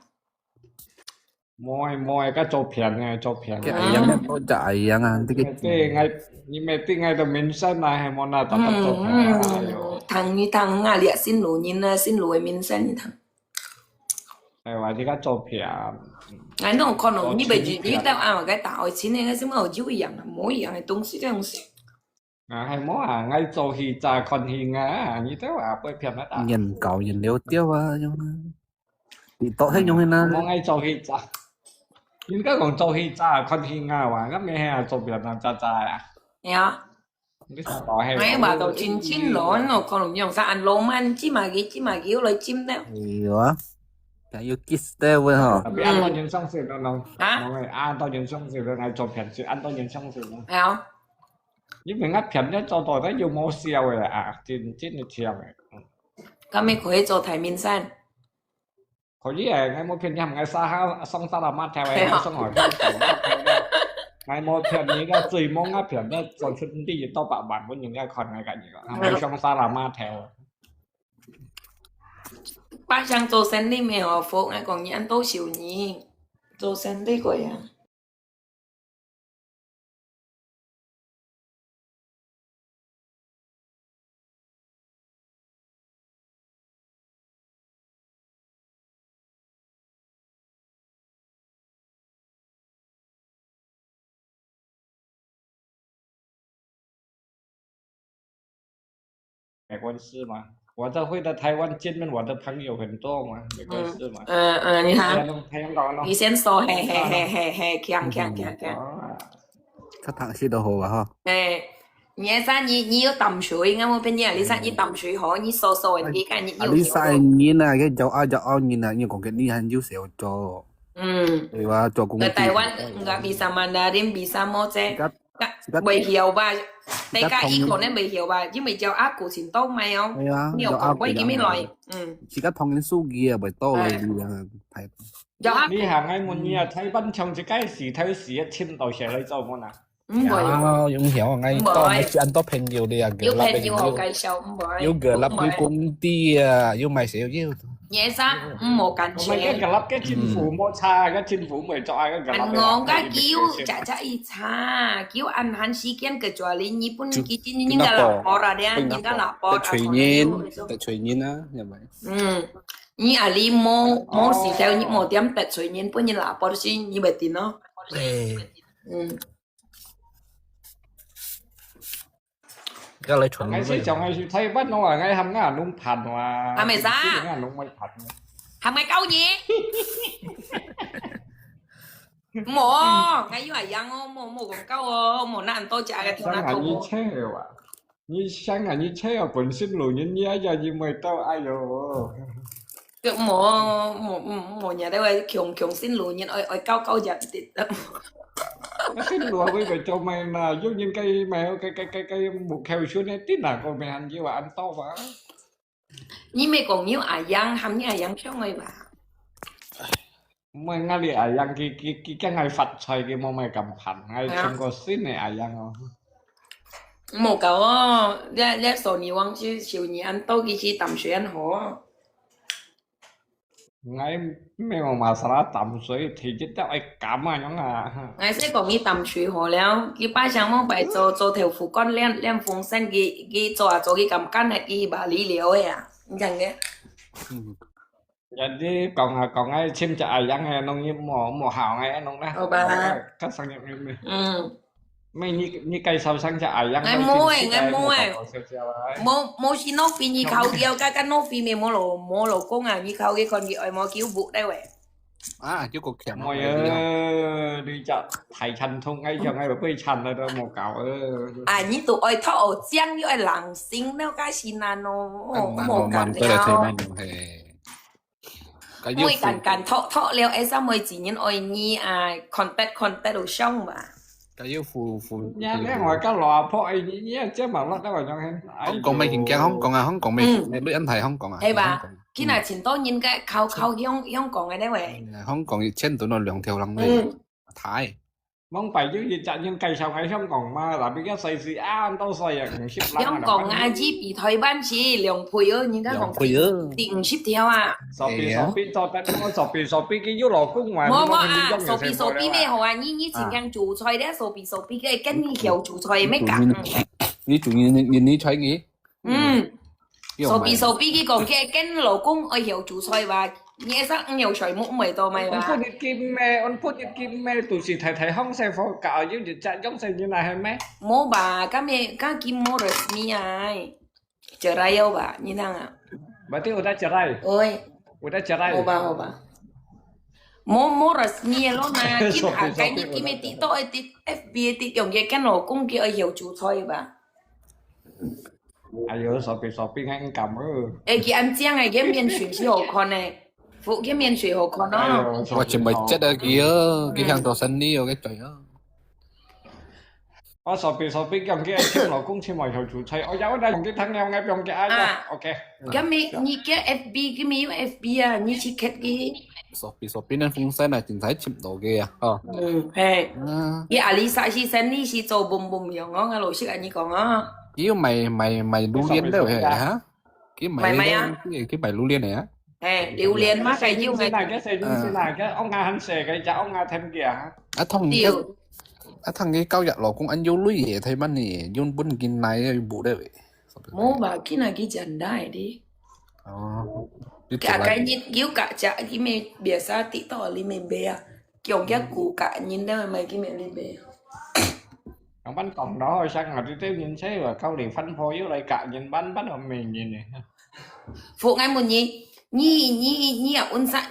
無誒，無誒，該做騙誒，做騙誒。該阿陽，該做假阿陽啊，這個。你乜知𠊎，你乜知𠊎都明星啊，係無啦，特特做騙啊，哎喲。嗯，嗯，聽你聽啊，你啊，新路人啊，新路个明星，你聽。哎，話你該做騙。哎，那可能你袂，你到啊，該打開錢个，該什麼有一樣啊，無一樣个東西，這東西。 啊，係無啊，𠊎做戲詐看戲啊，你兜啊，會騙啊打。人教人了掉啊，樣啊。你到底用个哪？無，𠊎做戲詐。人家講做戲詐看戲啊，話，該咩係啊，做騙啊，詐詐啊。係啊。你傻到係。哎，話到真真咯，我可能用啥安羅曼，芝麻雞，芝麻雞又來尖了。係啊。還有kiss的問吼。特別安到人相信咯，喏。啊？喏，安到人相信咯，𠊎做騙事，安到人相信咯。係啊。 因為𠊎騙人做到，但又無笑个啊，真，真个笑个。嗯。該乜可以做大明星？可以啊，𠊎無騙你，𠊎沙哈，上沙拉嘛頭个，係啊。𠊎上海滩頭嘛頭个。𠊎無騙你，該最猛𠊎騙你，做出你多百萬分人家看𠊎个人个，𠊎上沙拉嘛頭。百姓做生理無好福，𠊎講你恁多少年，做生理過啊。 没关系嘛，我都会到台湾见面，我的朋友很多嘛，没关系嘛。嗯，嗯，嗯，你好。还用，还用搞咯。你先说，嘿，嘿，嘿，嘿，嘿，锵，锵，锵，锵。啊。他糖水都好啊，哈。哎，你还啥？你，你有淡水，应该我跟你讲，你啥？你淡水好，你说说，你看你有。啊，你啥人啊？你叫啊，叫啊，你啊，你讲给你很有小做。嗯。对吧？做工地。在台湾，enggak bisa Mandarin，bisa 么子？自家袂曉吧？大家一可能袂曉吧？因為叫阿古尋到買哦。係啊，你有講過幾米來？嗯。自家同人手機啊，袂到來你啊，太。有啊。你行愛問你啊，台灣從一開始頭時一千到現在做麼啦？唔會。有曉，我到我安到朋友了，有朋友好介紹，唔會。有个laptop工地啊，有買少有。你啥？唔好感我們个謝。laptop个政府無差，个政府毋會做啊，个啊，laptop。我个叫姐姐一查，叫安閒時間个做你，日本基金人家老婆啦，人家老婆啦。得罪人，得罪人啊，係咪？嗯，你啊，你無無時間，你無點得罪人，本人老婆先，你袂定咯。誒，嗯。要來傳𠊎係從𠊎去台灣咯，𠊎喊𠊎攏煩哇。喊麼儕？𠊎攏會煩。喊𠊎教你。無，𠊎有阿樣哦，無無講教哦，無那恁多隻个聽那想啊，你頭。切啊，你想啊，你切啊，本身路人你哎呀，你袂到，哎喲。就無無無無，你兜會強強新路人愛愛教教人啲。新路會會做咩啦？有人个咩个个个个木口村呢，啲哪个咩人要啊，恁多啊？你咪講有阿樣，喊你阿樣上來吧。毋係，𠊎哩阿樣，佢佢佢驚𠊎發財，佢無咩咁煩，𠊎尋個新个阿樣哦。無搞哦，這這索尼王就收你恁多，佢去淡水恁好哦。 𠊎memang masalah淡水，提一隻愛減啊樣啊。 𠊎識講佢淡水好了，佢爸想望擺做做豆腐乾，練練風扇，佢佢做啊做佢敢幹个，佢把你了个啊，你看个。人哋講啊講啊，尋隻阿樣个，弄一莫莫好个，弄啦。好吧。較生意咩咩。嗯。 咩？你你介紹聲隻阿樣，𠊎無誒，𠊎無誒。少少啊。無無是Novi，你考佢，該該Novi咩無老無老公啊？你考佢看佢愛無叫不得喂。啊，叫個強。無啊，你隻大餐通，𠊎像𠊎會背餐了都無搞呃。啊，你都愛托我講，又愛冷靜，那該是難哦，哦，無敢慢慢，對了，對，了。慢慢，嘿。 妹敢敢托托了，會使妹子人愛你啊，contact contact有上吧。該又付付。你你我个老婆，哎，你你這馬落到我樣，哎香港咪緊驚香港啊，香港咪嗯咪你安排香港啊，係吧香港？佢那尋到人个考考香香港个呢喂。嗯，香港一千多到兩條人嗯嘞，太。往擺就一隻人介紹喺香港嘛，那邊个細事啊，多歲啊，五十零啊。香港啊，只比台灣是兩倍哦，人家講兩倍哦第五十條啊。所比所比做得，我所比所比佢有老公嘛，無無啊，你講所比所比咩咩？好啊？你你盡量做菜咧，所比所比个跟你曉做菜咩講？你做你你你你菜你？嗯，又所比所比佢講个跟老公愛曉做菜吧，你會使毋曉菜，無毋會多買吧我不？日金咩？我不日金咩？都是太太康師傅教，有一隻用細人來係咩？無吧，今日今日無resmi啊，cerai了吧？你聽啊？Berarti udah cerai. Oi，Udah cerai. 好吧好吧。無無resmi咯嘛，今下該日今日TikTok个TikTok FB个TikTok用个跟老公个愛曉做菜吧？哎喲，所比所比，恁敢哦。誒，佢恁靚誒，佢面水是好看誒，服佢面水好看哦。哎喲，我全部接啊佢哦，佢向做生意哦，佢嘴哦。我所比所比，用佢請老公請埋後做菜，我有得用佢聽了，我用佢啊啊，OK。今日你个FB，今日有FB啊，你去看佢。所比所比那風扇啊，真係尋到个啊，哦。嗯，嘿。嗯，佢阿里沙西生意是做boom boom用哦，我老實跟你講啊。佢有賣賣賣榴蓮个係哈？佢賣賣賣啊佢佢賣榴蓮个啊？嘿，榴槤嘛，該用先啦，个。个先先啦，个屋下很細个，只屋下添个啊。啊，同對。啊，同佢交易老公恁有鐳个，台灣呢，用本金來个補个喂。無吧，佢那佢真大的。哦，啊，該日有隔隻，佢咪biasa TikTok裡面賣啊，用个股價，人都買佢咪裡賣。樣般講到，像我這兜人妻話，交離婚後又來嫁人，般般都沒人呢。服，𠊎問你，你你你啊，安啥？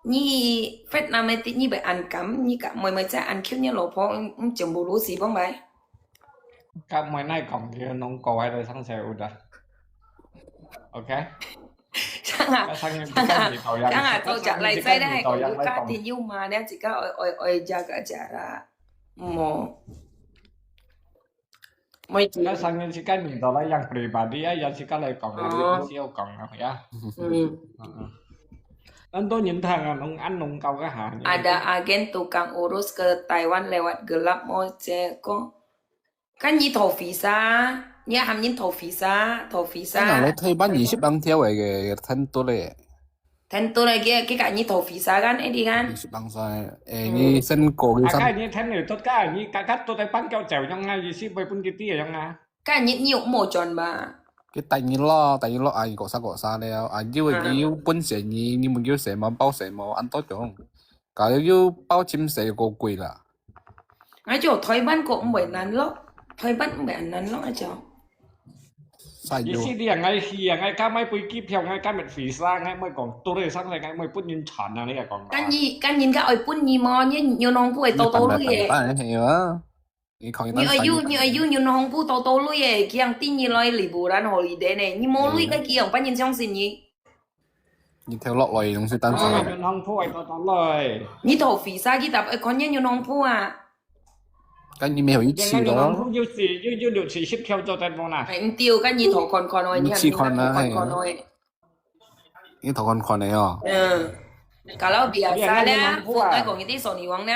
你Vietnam个，你會恁敢？你敢妹妹再恁cute，你老婆，嗯，全部都死光啵？甲妹妹講佢攏過來了，上車有的。OK？像啊，啊，上面像啊，比較像啊，做隻來在咧，比較有家庭有嘛，你自家愛愛愛食个食啦，無。Mai tu. Ka sang yang si kan ni to la yang pribadi ya, yang si kan lai kong, oh, yang si kong ya. Hmm. Anto nyen thang a, nong an nong kau ka ha. Ada agen tukang urus ke Taiwan lewat gelap mo ceko. Kan ni thổ visa, ni ham ni thổ visa, thổ visa. Kan lo Taiwan ni sip bang thiau ke, than tu le. Than tu le ke, ke ka ni thổ visa kan, eh di kan. Ni sip bang sa, eh, ni sen ko ke. Akai ni than ni tot ka, ni ka kat tot ai pang kau chau yang ngai, ni sip bai pun kiti yang ngai. Kan ni ni mo chon ba. Ke tai ni lo, tai ni lo ai ko sa ko sa le, ai jiu ai jiu pun se ni, ni mun jiu se mo, pau se mo, anto chong. Ka jiu pau chim se ko kui la. Ngai cho Taiwan ko mbai nan lo, Taiwan mbai nan lo ngai cho. Sai jiu. Ni si di ngai hi ngai ka mai pui ki phiau ngai ka met visa ngai mai kong tu le sang le ngai mai pun yin chan na le kong. Kan ni, kan ni ka oi pun ni mo, ni ni nong pui to to lu ye. Ni ai yu, ni ai yu, ni nong pui to to lu ye, kiang tin ni lai liburan holiday ne, ni mo lu ka kiang, pan yin chong sin ni. Ni theo落來，用水單上。你同鋪位到到來。你頭飛沙機搭，哎，看你有同鋪啊。跟你沒有一起咯。你同鋪有時，有，有六七十條做得無啦？哎，你丟，跟你頭看看哦，你看，你看看哦。你頭看看的哦。嗯。Kalau biasa咧，你同鋪啊。我講一啲索尼王咧，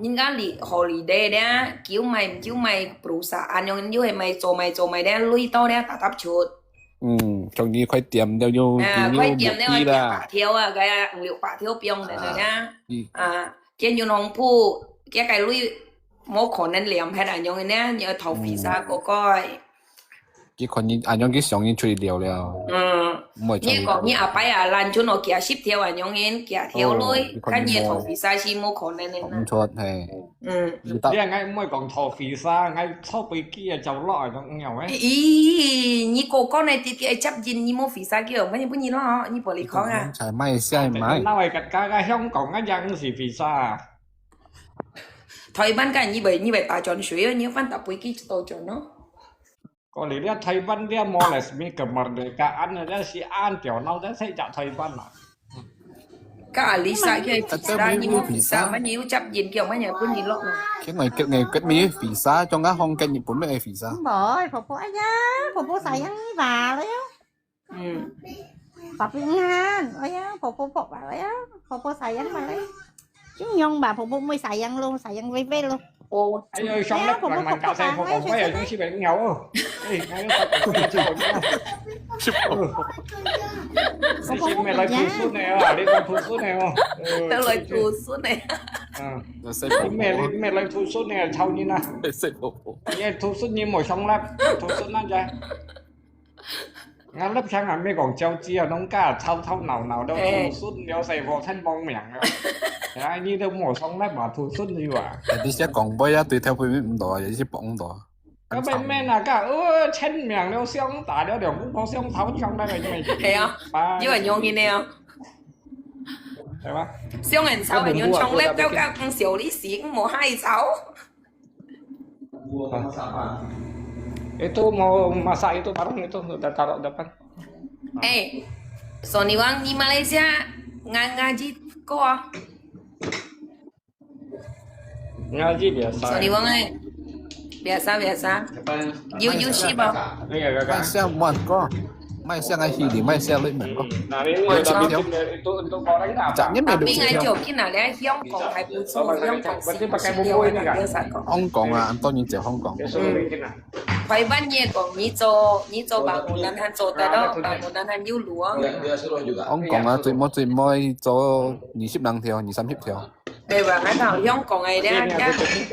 人家你holiday咧，叫買，叫買perusahaan，用，又係買做買做買咧，累到咧，搭搭出。 嗯，像你開店了又，啊，又開店了，又無地啦。幾百條啊，該啊，五六百條放在那啊。啊。啊，見有農夫，佢个鐳無可能連忒啊，樣呢，你要投visa過過。佢可能恁樣佢想你出去了了。嗯。毋會出去。你講你阿伯啊，攔住我幾十條啊，樣呢，幾條鐳，哦，佢可能看你投visa係無可能的啦。毋錯，嘿。 嗯。你愛毋愛講坐飛沙，愛坐飛機啊，走路啊，都有誒。咦，你哥哥呢？直接接應，你無飛沙機哦，乜你不你咯，你玻璃殼啊？才買下買。那我个加个香港啊，樣是飛沙。台灣个你會，你會打轉水哦，你翻搭飛機就到轉咯。 Kau lihat Taiwan dia moles mi kemerdekaan dia si an tiểu闹dia sejak Taiwan lah. Ka Alisa kia visa，你有visa，乜你有接應，叫乜你分你落嘛？佢外國外國咪visa，中間香港日本咩visa？Boy，婆婆，哎呀，婆婆sayang你吧了呀。嗯。Papingan，哎呀，婆婆婆吧了呀，婆婆sayang吧了。 Yung ba, pupu mo sayang lo, sayang bebe lo. Oh. Ayo, isang lep lang man ka sa ko, kaya yung si Beng Ngao. Eh, ngayon sa ko, yung si Beng Ngao. Si si me lai thu sun ne, ah, li ko thu sun ne, oh. Tao lai thu sun ne. Ah. Si me, si me lai thu sun ne, chao ni na. Ye thu sun ni mo isang lep, thu sun na ja. Ngā lep chang ngā mē kong chau chia nong ka chau chau nau nau dau thu sun liao sai vō chăn mong miang liao. Ya, ni dau mō song lep mā thu sun liu à. Tadi sia kong bơi ya tui theo pui mít mdua, ya si bok mdua. Ka bai mē na ka, ơ, chăn miang liao siang ta liao liao mong bok siang thau chang na ka ni. Hè à, ba, you are young in there. Phải ba? Siang and chau and young chong lep tao ka kong siao li si, mō hai chau. Itu mau masak itu barang itu udah taruh depan. Eh, Sony Wang di Malaysia nga-, ngaji ko ah. Ngaji biasa. Sony Wang eh. Biasa, biasa. You, you ship ah. Iya, kakak. Malaysia muat ko. Malaysia ngai hili, Malaysia lui mèn ko. Nah, ini mau tapi itu untuk orang apa? Tapi ngai jok kina le Hong Kong hai bu cu, Hong Kong si dia orang biasa ko. Hong Kong啊，當然就Hong Kong。嗯。台灣也講，你做，你做bangunan han做得咯，bangunan han有路啊。Hong Kong啊，最尾最尾做二十零條，二三十條。 對吧？𠊎頭香港个咧，這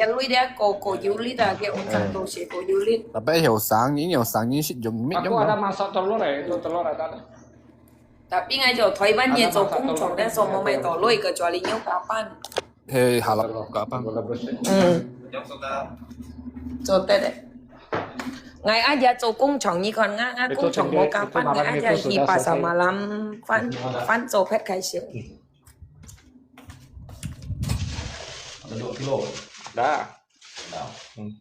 這類咧，個個有力啊，這五十多歲個有力。Tapi有生人有生人識用，毋識用。Aku ada masak telur eh, itu telur ada. Tapi𠊎就台灣人做工廠，但是我們都累個，家裡有加班。係，下落加班。嗯。做得个。𠊎阿姐做工廠，你看，𠊎，𠊎工廠無加班，𠊎阿姐去pasar malam，翻，翻做pet開銷。 Ada dua kilo. Dah. Dah. Hmm.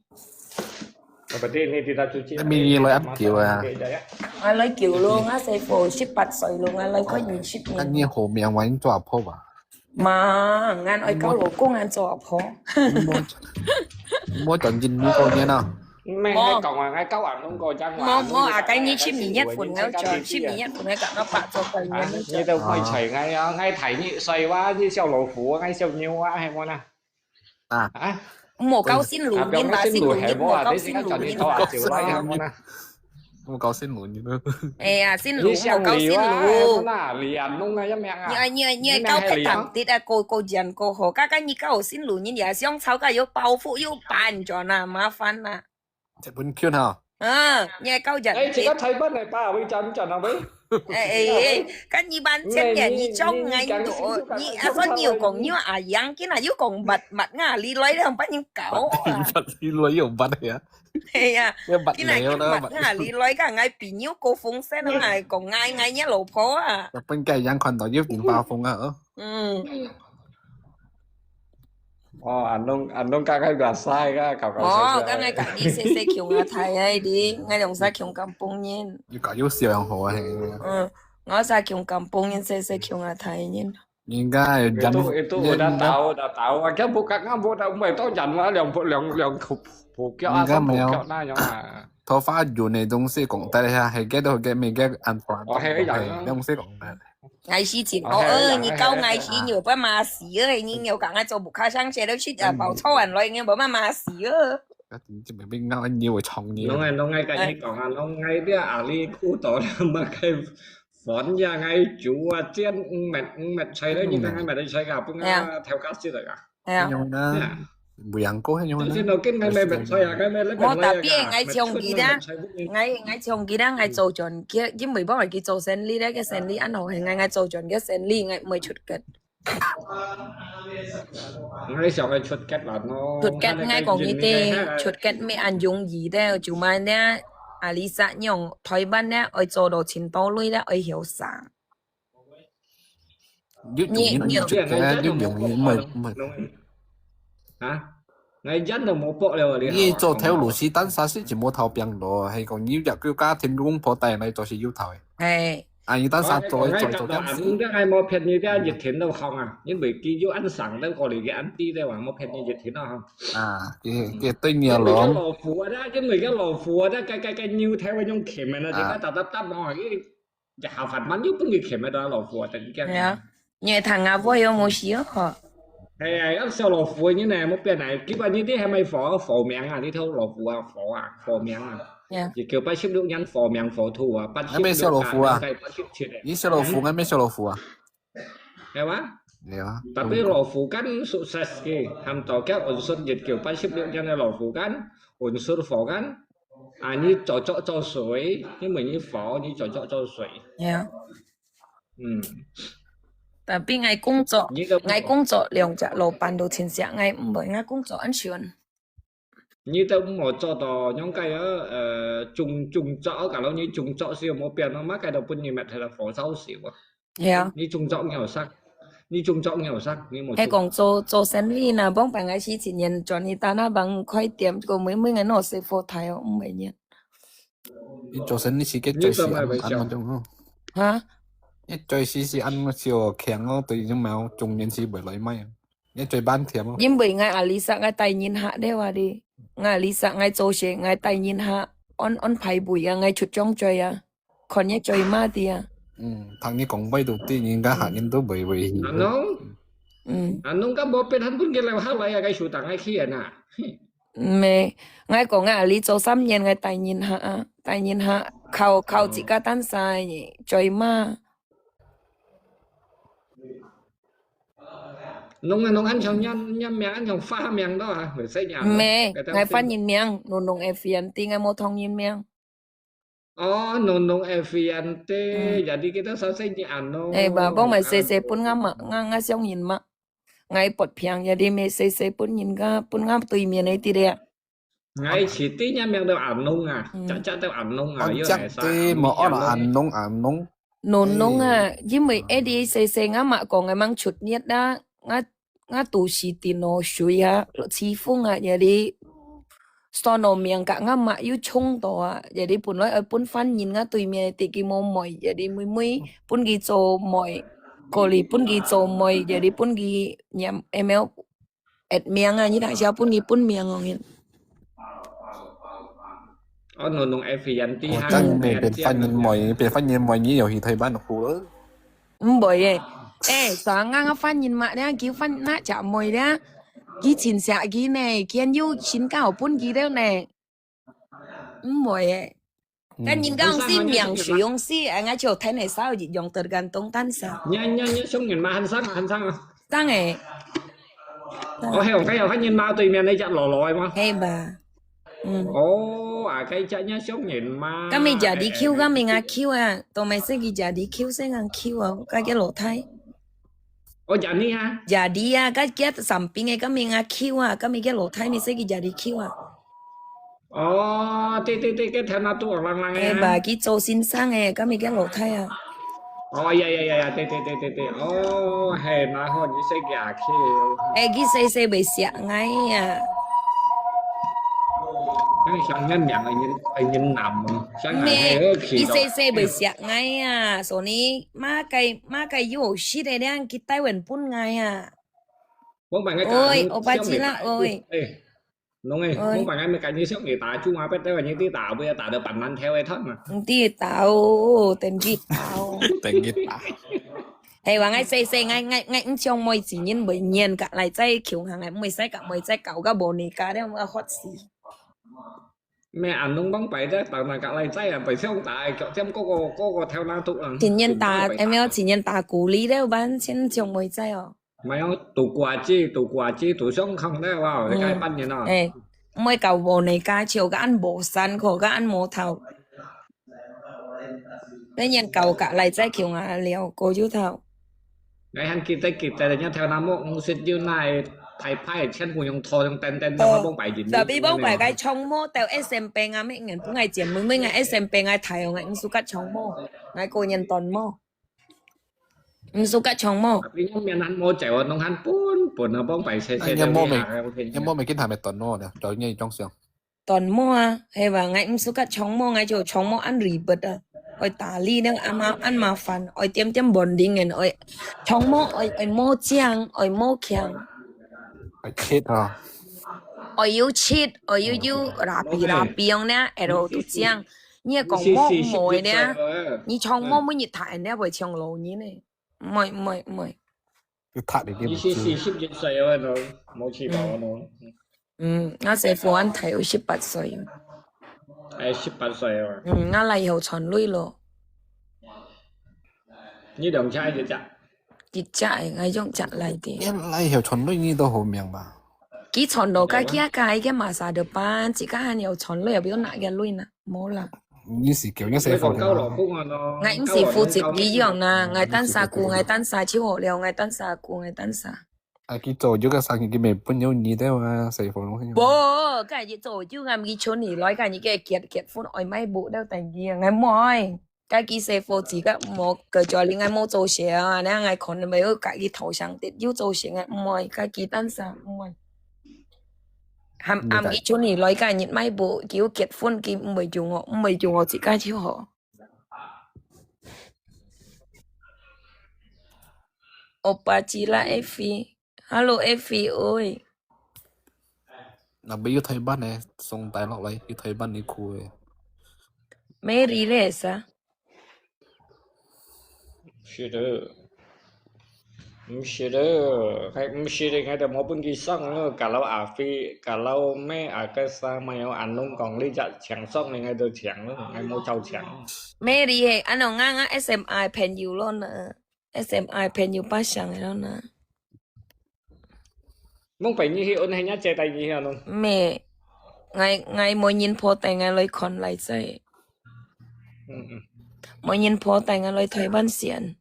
Berarti ini kita cuci. Kami ni lo ap kiu ah. Okey, dah ya. Ngalai kiu lo, nga sa po, sipat soy lo, ngalai ko ni sip ni. Kan ni ho miang wan tua po ba. Ma, ngan oi kau lo ko ngan tua po. Mo, mo chọn jin mi ko ni na. 毋係，無。係講啊，𠊎教人弄過這樣啊，無，無啊，該你七年一分，𠊎就七年一分，𠊎講到八做過啊，年。你都會吹𠊎啊，𠊎大你歲哇，你小老虎，𠊎小牛啊，係無啦？啊。啊？莫搞新路人吧，新路人，莫搞新路人吧。啊，你自家轉去做阿舅啦，係無啦？莫搞新路人啊。哎呀，新路，你姓李啊，莫搞新路。係無啦？李安弄啊，一名啊。你愛，你愛，你愛搞別堂的啊，過，過年過後，剛剛你搞新路人也想吵架，有包袱，有搬磚啊，麻煩啊。 這本cute哈。嗯，你還搞人哎，這个台灣的吧，會講講啊喂。哎，哎，哎，跟你班前面你講哎，你，你講你，你啊，說你有講你有阿陽，今日又講物，物啊，你來了，把你搞啊。你來又物呀？哎呀，要物今日又物啊，你來，講𠊎比你有高風險啊，講𠊎，𠊎你老婆啊。日本个樣看到又變發瘋啊，哦。嗯。 哦，恁樣，恁樣，剛剛biasa个，搞搞笑笑个。哦，剛剛講你細細窮啊，大个哩，𠊎兩儕窮咁半年。你搞又笑樣好啊，嘿。嗯，𠊎儕窮咁半年，細細窮啊，大人。應該人，itu，itu udah tahu，udah tahu，啊，佢無講，無，無，無，當然啦，兩步，兩，兩步，步腳啊，應該沒有。三步腳那樣啊。頭髮軟的東西講得一下，係个都係个，每个安排。哦，係个樣啊。東西講得。 𠊎死前，哦，哦，哎呀，哦，你搞𠊎死，哎呀。你有辦法死哦，你有講𠊎做不卡上去了，去啊，嗯。包抄完來，你有辦法死哦。啊，你這邊被咬，你會衝你。攏愛，攏愛跟你講啊，哎。攏愛這阿里苦到了，麼个粉呀，愛煮啊，煎五物，五物菜了，嗯。你看𠊎買的菜啊，分哎呀。啊，調價值了啊。 係啊。恁樣啦，係啊。無樣過恁樣啦。但是我見𠊎買物菜啊，𠊎買了無，tapi𠊎像佢啦，買菜不能。𠊎，𠊎像佢啦，𠊎做轉佢，因為幫𠊎去做生理咧，个生理恁好，係𠊎，𠊎做轉个生理，𠊎毋會出格。𠊎想愛出格啦，喏。出格，𠊎講你知，出格毋係恁容易个，就嘛呢，阿里山用台灣呢，愛做到千多類个，愛曉生。 你，你，你，你，你，你，你，你，啊？𠊎人都無剝了啊，你好啊。你做頭路是單儕事情無頭病咯，係講你若个家庭公婆帶來做事有頭誒。係。啊，你單儕做，哦，做，做，做，做，你講𠊎，𠊎無騙你，這一天都好啊，因為佢有恁生都過嚟，佢恁低都話無騙你一天都好。啊，佢，佢對你啊，嗯。因為佢老虎啊，因為佢老虎啊，該，該，該牛頭那種鉗啊，啊。你該打打打嘛，佢 一下飯碗又分佢鉗到老虎啊，等於講。係啊，你會聽啊，會有無事哦，吼。係啊，要小老虎个人呢，莫變啊，基本你這還沒火，火命啊，你條老虎啊，火啊，火命啊。係啊。一九八十六年火命火兔啊，八十六啊，那邊小老虎啊。該八十七个。你小老虎，嗯。那邊小老虎啊。係哇？係啊。Tapi老虎kan sukses ke，喊到个unsur一九八十六年个老虎kan，unsur火kan， 啊，你做做做水，因為你火，你做做做水。係啊。嗯。Tapi𠊎工作，你个，𠊎工作兩隻老闆都親惜，𠊎毋會，𠊎工作恁順。你都無做到，應該啊，呃，種，種作，假如你種作係無變咯，麼个都分你滅，係火燒死啊。 係啊。你種作你有食，你種作你有食，你無種。係講做，做生理呢，往擺𠊎四七年轉去打那幫快點，結果每，每日挼死火炭哦，毋會念。你做生理時，佢最時恁，你做麼个會笑？恁樣哦。哈？你最時時恁樣笑，強哦，對，就無中年時會來賣啊。你最慢甜哦。因為𠊎阿里煞，𠊎帶人客了啊哩，𠊎阿里煞，𠊎做事，𠊎帶人客，安，安排位啊，𠊎出張嘴啊。 看你嘴嘛的啊。嗯，聽你講話都對，人家客人都會會去。Anong？嗯。Anong ka無變，還分佢留下來啊，該手當愛去啊呐。毋係，𠊎講啊，你做三年，𠊎帶人客啊，帶人客，靠，靠自家單儕，嘴嘛。Nung anong，恁樣，恁，恁命，恁樣花名都啊，毋使念。毋係，𠊎翻人名，Nunung Evianti，𠊎無同人名。 哦，Nunung Evianti，嗯。Jadi kita selesai ni Anung。哎，爸，幫忙細細分𠊎嘛，𠊎，𠊎想人嘛。𠊎發病，jadi乜細細分人家，分𠊎對面个啲咧。𠊎係知你名到Anung啊，嗯。隻隻都Anung啊，安隻又係啥，對，無安Anung，Anung，Anung。Nunung啊，哎。因為該啲細細𠊎嘛講，𠊎吂出力啦，𠊎 𠊎都係電腦水啊，起風啊，jadi sono名甲𠊎嘛又衝到啊，jadi本來愛分番人，𠊎對面个地基無妹，jadi妹妹分佢做妹，過嚟分佢做妹，jadi分佢念email，at名啊，你等下分佢分名哦，你。哦，喏，喏，F Y N T哈，哦，真个，變番人妹，變番人妹，你又去台灣好了。毋會誒。誒，上啱个番人嘛，你叫番那隻妹咧，佢真惜佢呢，佢有身教分佢了呢。毋會誒。嗯。跟人講是命水用死，哎，𠊎就聽你少一樣得感動，但是。你，你，你想人嘛，很生啊，很生啊。生誒。哦，係哦，該有番人嘛，對面那隻老老个嘛。係吧？ 嗯。哦，啊，該隻人想人嘛。該咪jadi Q，該咪阿Q啊，都毋係佢jadi Q，係阿Q啊，該个老太。哦，jadi啊。Jadi啊，該个生病个，該咪阿Q啊，該咪个老太咪係佢jadi Q啊。哦，對對對，該頭那肚黃黃个啊。係吧？佢做先生个，該咪个老太啊。 哦，呀呀呀呀，對對對對對，哦，係，那好，你識佢啊，去。誒，佢細細會惜𠊎啊。因為想念兩個人，個人男哦，想愛係好奇咯。佢細細會惜𠊎啊，所以麼个麼个有食个咧，佢帶碗分𠊎啊。往擺𠊎講，喂，我把雞啦，喂。誒。 喏誒，喂。往擺𠊎乜跟你上去打豬麻，別兜人去打，不要打到半爛頭个湯啊。毋知打哦，等佢打哦。等佢打。係話，𠊎細細，𠊎，𠊎，𠊎毋想妹子人會黏个，來再窮行，𠊎毋會使甲妹仔搞个無你家了，𠊎渴死。咩啊，儂往擺在打那个來在啊，白相打，腳尖个个，个个頭那肚啊。天天打，有沒有？天天打鼓勵了，完全像妹仔哦。 沒有，都掛機，都掛機，都上空了哇，嗯。該半年啊。誒，毋會搞無你家，就个恁無山，可个恁無頭。恁樣搞个來再窮啊，了，過就頭。𠊎還記得，記得，人家頭那木五十有那个大牌，全部用拖，用等等，哦，用往擺人。Tapi往擺个長毛到S M病啊，每人本來剪，每每个S M病个大，𠊎毋suka長毛，𠊎個人短毛。 毋suka長毛。你用面還無走啊，攏還本本啊，幫白切切。哎，你毛沒，你毛沒跟他們短毛的，找人家裝修。短毛啊，係吧？𠊎毋suka長毛，𠊎就長毛恁ribet啊，愛打理了，恁麻，恁麻煩，愛點點bonding，愛長毛，愛，愛毛靚，愛毛強。愛切啊。愛有切，愛有，有rapi rapi樣呢，然後都靚。 你个講毛毋會咧，你長毛每日呔人咧會像老人呢。毋會，毋會，毋會。佢呔你个。你是四十一歲啊，喏，無去吧，喏。嗯，𠊎細夫恁大有十八歲。哎，十八歲啊。嗯，𠊎來以後賺鐳咯。你兩隻一隻？一隻个，𠊎用隻來个。你來以後賺鐳，你都好命吧？佢賺到該幾下个，該masa depan，自家還有賺鐳，也不用拿个鐳呢。 無啦。你是叫你細夫个啊？𠊎毋是負責佢樣啦，𠊎單儕顧，𠊎單儕就好了，𠊎單儕顧，𠊎單儕。啊，佢做這個生意，佢咪分有你的嘛，細夫咯。無，該日做就𠊎咪求你來，該日个結，結婚愛買屋了，等佢啊，𠊎毋愛。該佢細夫自家無，佢就令𠊎無做事啊，那𠊎可能會有該佢頭上跌，有做事，𠊎毋愛，該佢單儕毋愛。 喊，你大喊佢出去來，今日買布，佢有結婚，佢毋會用哦，毋會用哦，自家就好。Opa Cila Evi，Hello Evi ơi。那邊有台灣呢，送帶落來，有台灣你苦誒。Mary咧啥？ 是的。毋係咧，係毋係咧，𠊎都無分佢上了。Kalau Avi，kalau May Agasa，沒有安弄講你只搶上了，𠊎都搶了，𠊎無照搶。Mary係安弄啊，啊S M I朋友咯呢，S M I朋友巴上个咯呢。 吂拜你去，安係若姐帶你去啊？喏。毋係，𠊎，𠊎無人婆帶𠊎來看倈仔。嗯嗯。無人婆帶𠊎來台灣先。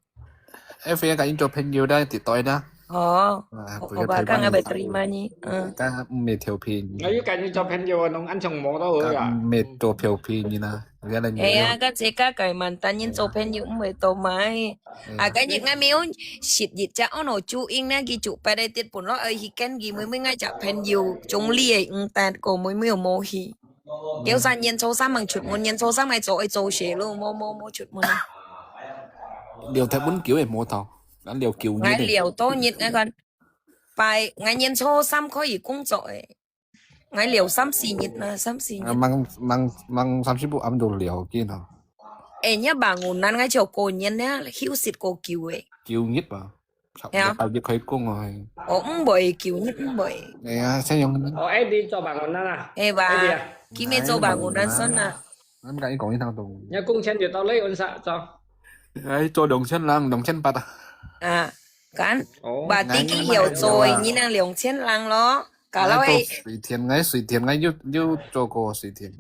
Evi跟你做朋友的，絕對的。哦，啊，我，我爸講𠊎會terima你，嗯。佢毋係調皮。𠊎有跟你做朋友啊，喏，恁像無到啊。佢毋係做調皮人啊，佢个人。哎呀，佢自家个mantan人做朋友，毋會做麼个。 啊，該日𠊎無有食一隻安到酒癮呢，佢就擺在跌本落，愛去跟佢妹妹𠊎隻朋友，中壢个，嗯，但個妹妹又無去。有三年初三吂出門，年初三愛做，愛做事咯，無，無，無出門。聊忒本久个無到，𠊎聊九日个。𠊎聊多日，𠊎講，拜，𠊎年初三可以工作个。，𠊎尞三四日啦，三四日。啊，吂吂吂三四步暗都尞見啊。哎，你bangunan𠊎就過年呢，休息過久誒。九日吧，差不多八日開工啊。哦，毋會，九日毋會。哎呀，這樣。哦，Eddie做bangunan啊？係吧？Eddie啊？今日做bangunan算啦。那麼講一講一趟都。你工錢幾多咧？Unsa做？哎，做兩千零，兩千八啊。啊，kan？哦，話啲佢有做，你能兩千零咯。Kalau Ai, ay to 水田，哎，水田，哎，又又做過水田。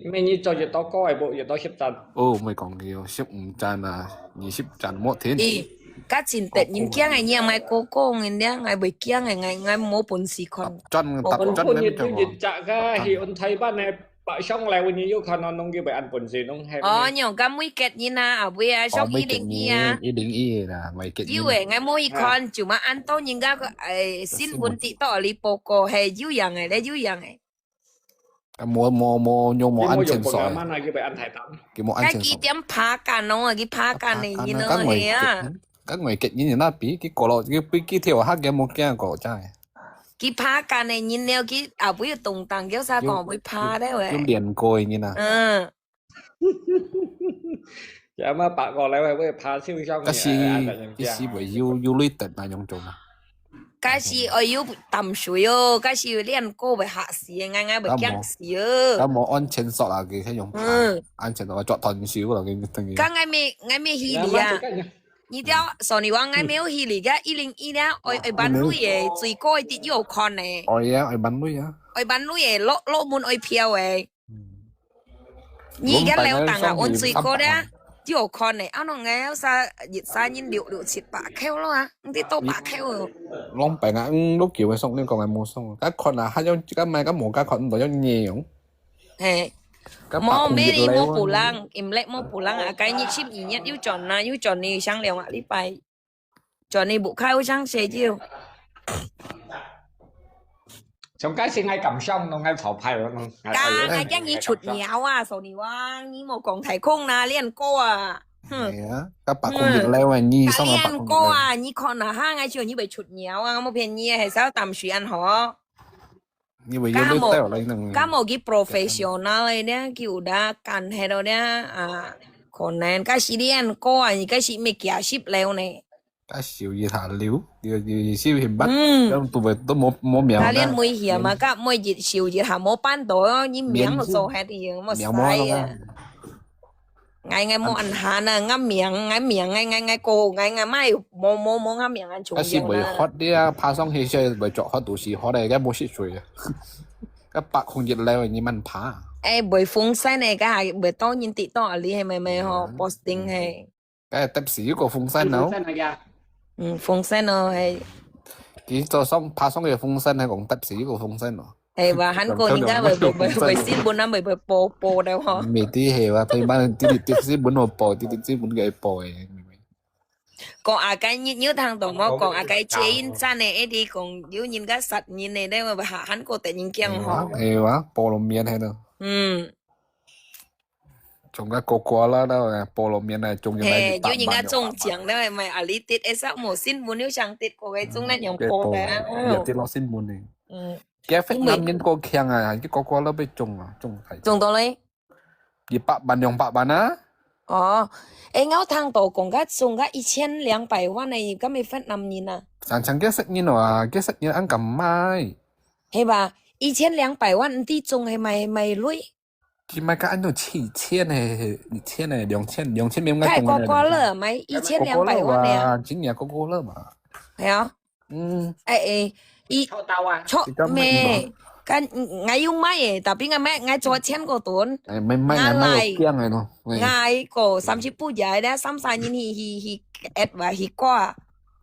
因為你做越多高，會無越多協贊。哦，毋係講佢哦，十五站啊，二十站莫停。咦，家陣突然驚誒，你又買哥哥，人家𠊎會驚誒，𠊎𠊎無本事看。站我搭站本日都那種哦。越隻个，去安台灣个百上來，你有看到弄佢會按本事弄係。哦，你用咁會結人啊，阿妹啊，上一零一啊。一零一啦，會結人。有誒，𠊎無去看，就嘛按到人家个誒新聞知道你報告，係有樣誒咧，有樣誒。啊，無無無，用無安全鎖誒，慢啊，佢會按台單。佢無安全鎖。該幾點拍緊哦，佢拍緊誒，你呢該會係啊。結，該會結人那比，佢過了，佢比佢跳下，佢無驚過真係。佢拍緊誒，人了佢後尾又動盪，叫啥講會拍咧喂。有練過嘅人啊。嗯。有麼白過來會會拍受傷。該時，該時會有有累得那種種啊。該時愛有淡水哦，該時有練過會嚇死，𠊎𠊎會驚死哦。該無安全鎖啊，佢係用嗯，安全鎖捉斷手咯，佢等於。該𠊎咩𠊎咩去哩啊！你條所以話𠊎沒有去哩，該一零一咧，愛愛辦理誒，最高一啲要看誒，愛啊，愛辦理啊。愛辦理誒，落落門愛票誒。你而家了當啊，按最高咧，要看誒，啊，啷个要啥一三人六六七百扣咯啊，你都百扣哦。兩百啊，嗯，六九个送，你講个無送，該看啊，還有該買該無該看，毋到要你用。嘿，該無咩你無補lang，im lek無補lang啊，該日十二日又轉啦，又轉你上兩個禮拜，轉你屋下又上社就。從該時𠊎感傷咯，𠊎潮派咯。該𠊎驚你出尿啊，所以話你莫講太空啦，練歌啊，哼。係啊，該百空熱咧，喂，你該上个百空熱。練歌啊，你看啊哈，𠊎就你會出尿啊，我冇騙你，係少淡水恁好。你會有累得來呢。該無佢 professional 咧，佢有得幹係咯咧啊，可能該時練歌啊，你該時未加十了呢。該少一下了，有有有少一半，嗯。都都都冇冇名。該練每日嘛，該每日少一下冇辦到，你名都做下啲，冇使啊。 𠊎𠊎無恁閒啊，𠊎名𠊎名𠊎𠊎𠊎個𠊎𠊎買無無無𠊎名恁重該時會要啦。學啲啊，爬上去先會著學到時學咧，該無識水啊。該百空熱咧，你慢爬。誒，會風扇誒，該下會當然跌到啊，你係咪咪吼？Posting係。該得時有個風扇咯，真係呀。嗯，風扇咯，係佢做上爬上去風扇，係講得時有個風扇咯。係話，韓國應該會會會會新聞啊，會會播播了吼。未知係話，對慢啲啲新聞我播，啲啲新聞佢播嘅。講啊，該你你有聽到無？講啊，該接應戰誒，一啲講有人家殺人誒，咧會下韓國突然間吼。係話，菠蘿面喺度，嗯，仲加個個啦，都係菠蘿面啊，仲要係，有人家中獎咧，咪啊，你跌誒，實無新聞有上跌過嘅，中那樣播嘅啊。有跌落新聞呢。嗯，佢越南人過強啊，佢個個都被中啊，中大。中到咧。一百萬兩百萬啊！哦，誒，我聽到講个中个一千兩百萬个，敢係越南人啊？常常佢識人啊，佢識人安敢買？係吧？一千兩百萬，毋知中係買買鐳？佢買个安到七千呢，一千呢，兩千，兩千免个中太過過了，買一千兩百萬个啊！啊，今年過過了嘛。係啊，嗯，誒誒，一抽到啊！錯咩？kan，𠊎有買誒，tapi𠊎買，𠊎做千個盾。誒，買買買買驚誒咯。𠊎個三十步也咧，三三年去去去，誒，話去掛。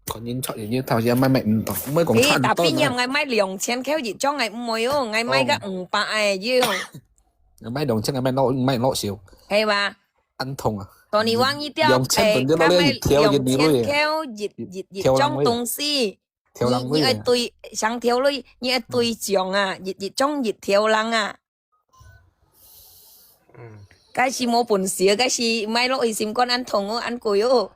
看人出現，你頭先買買毋到，買講誒差唔多，tapi 啦。你𠊎買兩千，佢一張𠊎毋會哦，𠊎買个五百誒，要。買兩千，買落買落少，係吧？安痛啊！當你往一條，兩千誒，分就落了一條兩千一米路耶條一一一張東西，條人位耶你你愛對上條路，你愛對獎啊，一一張一條人啊。嗯，該時無本事，該時買落去心肝恁痛哦，恁貴哦。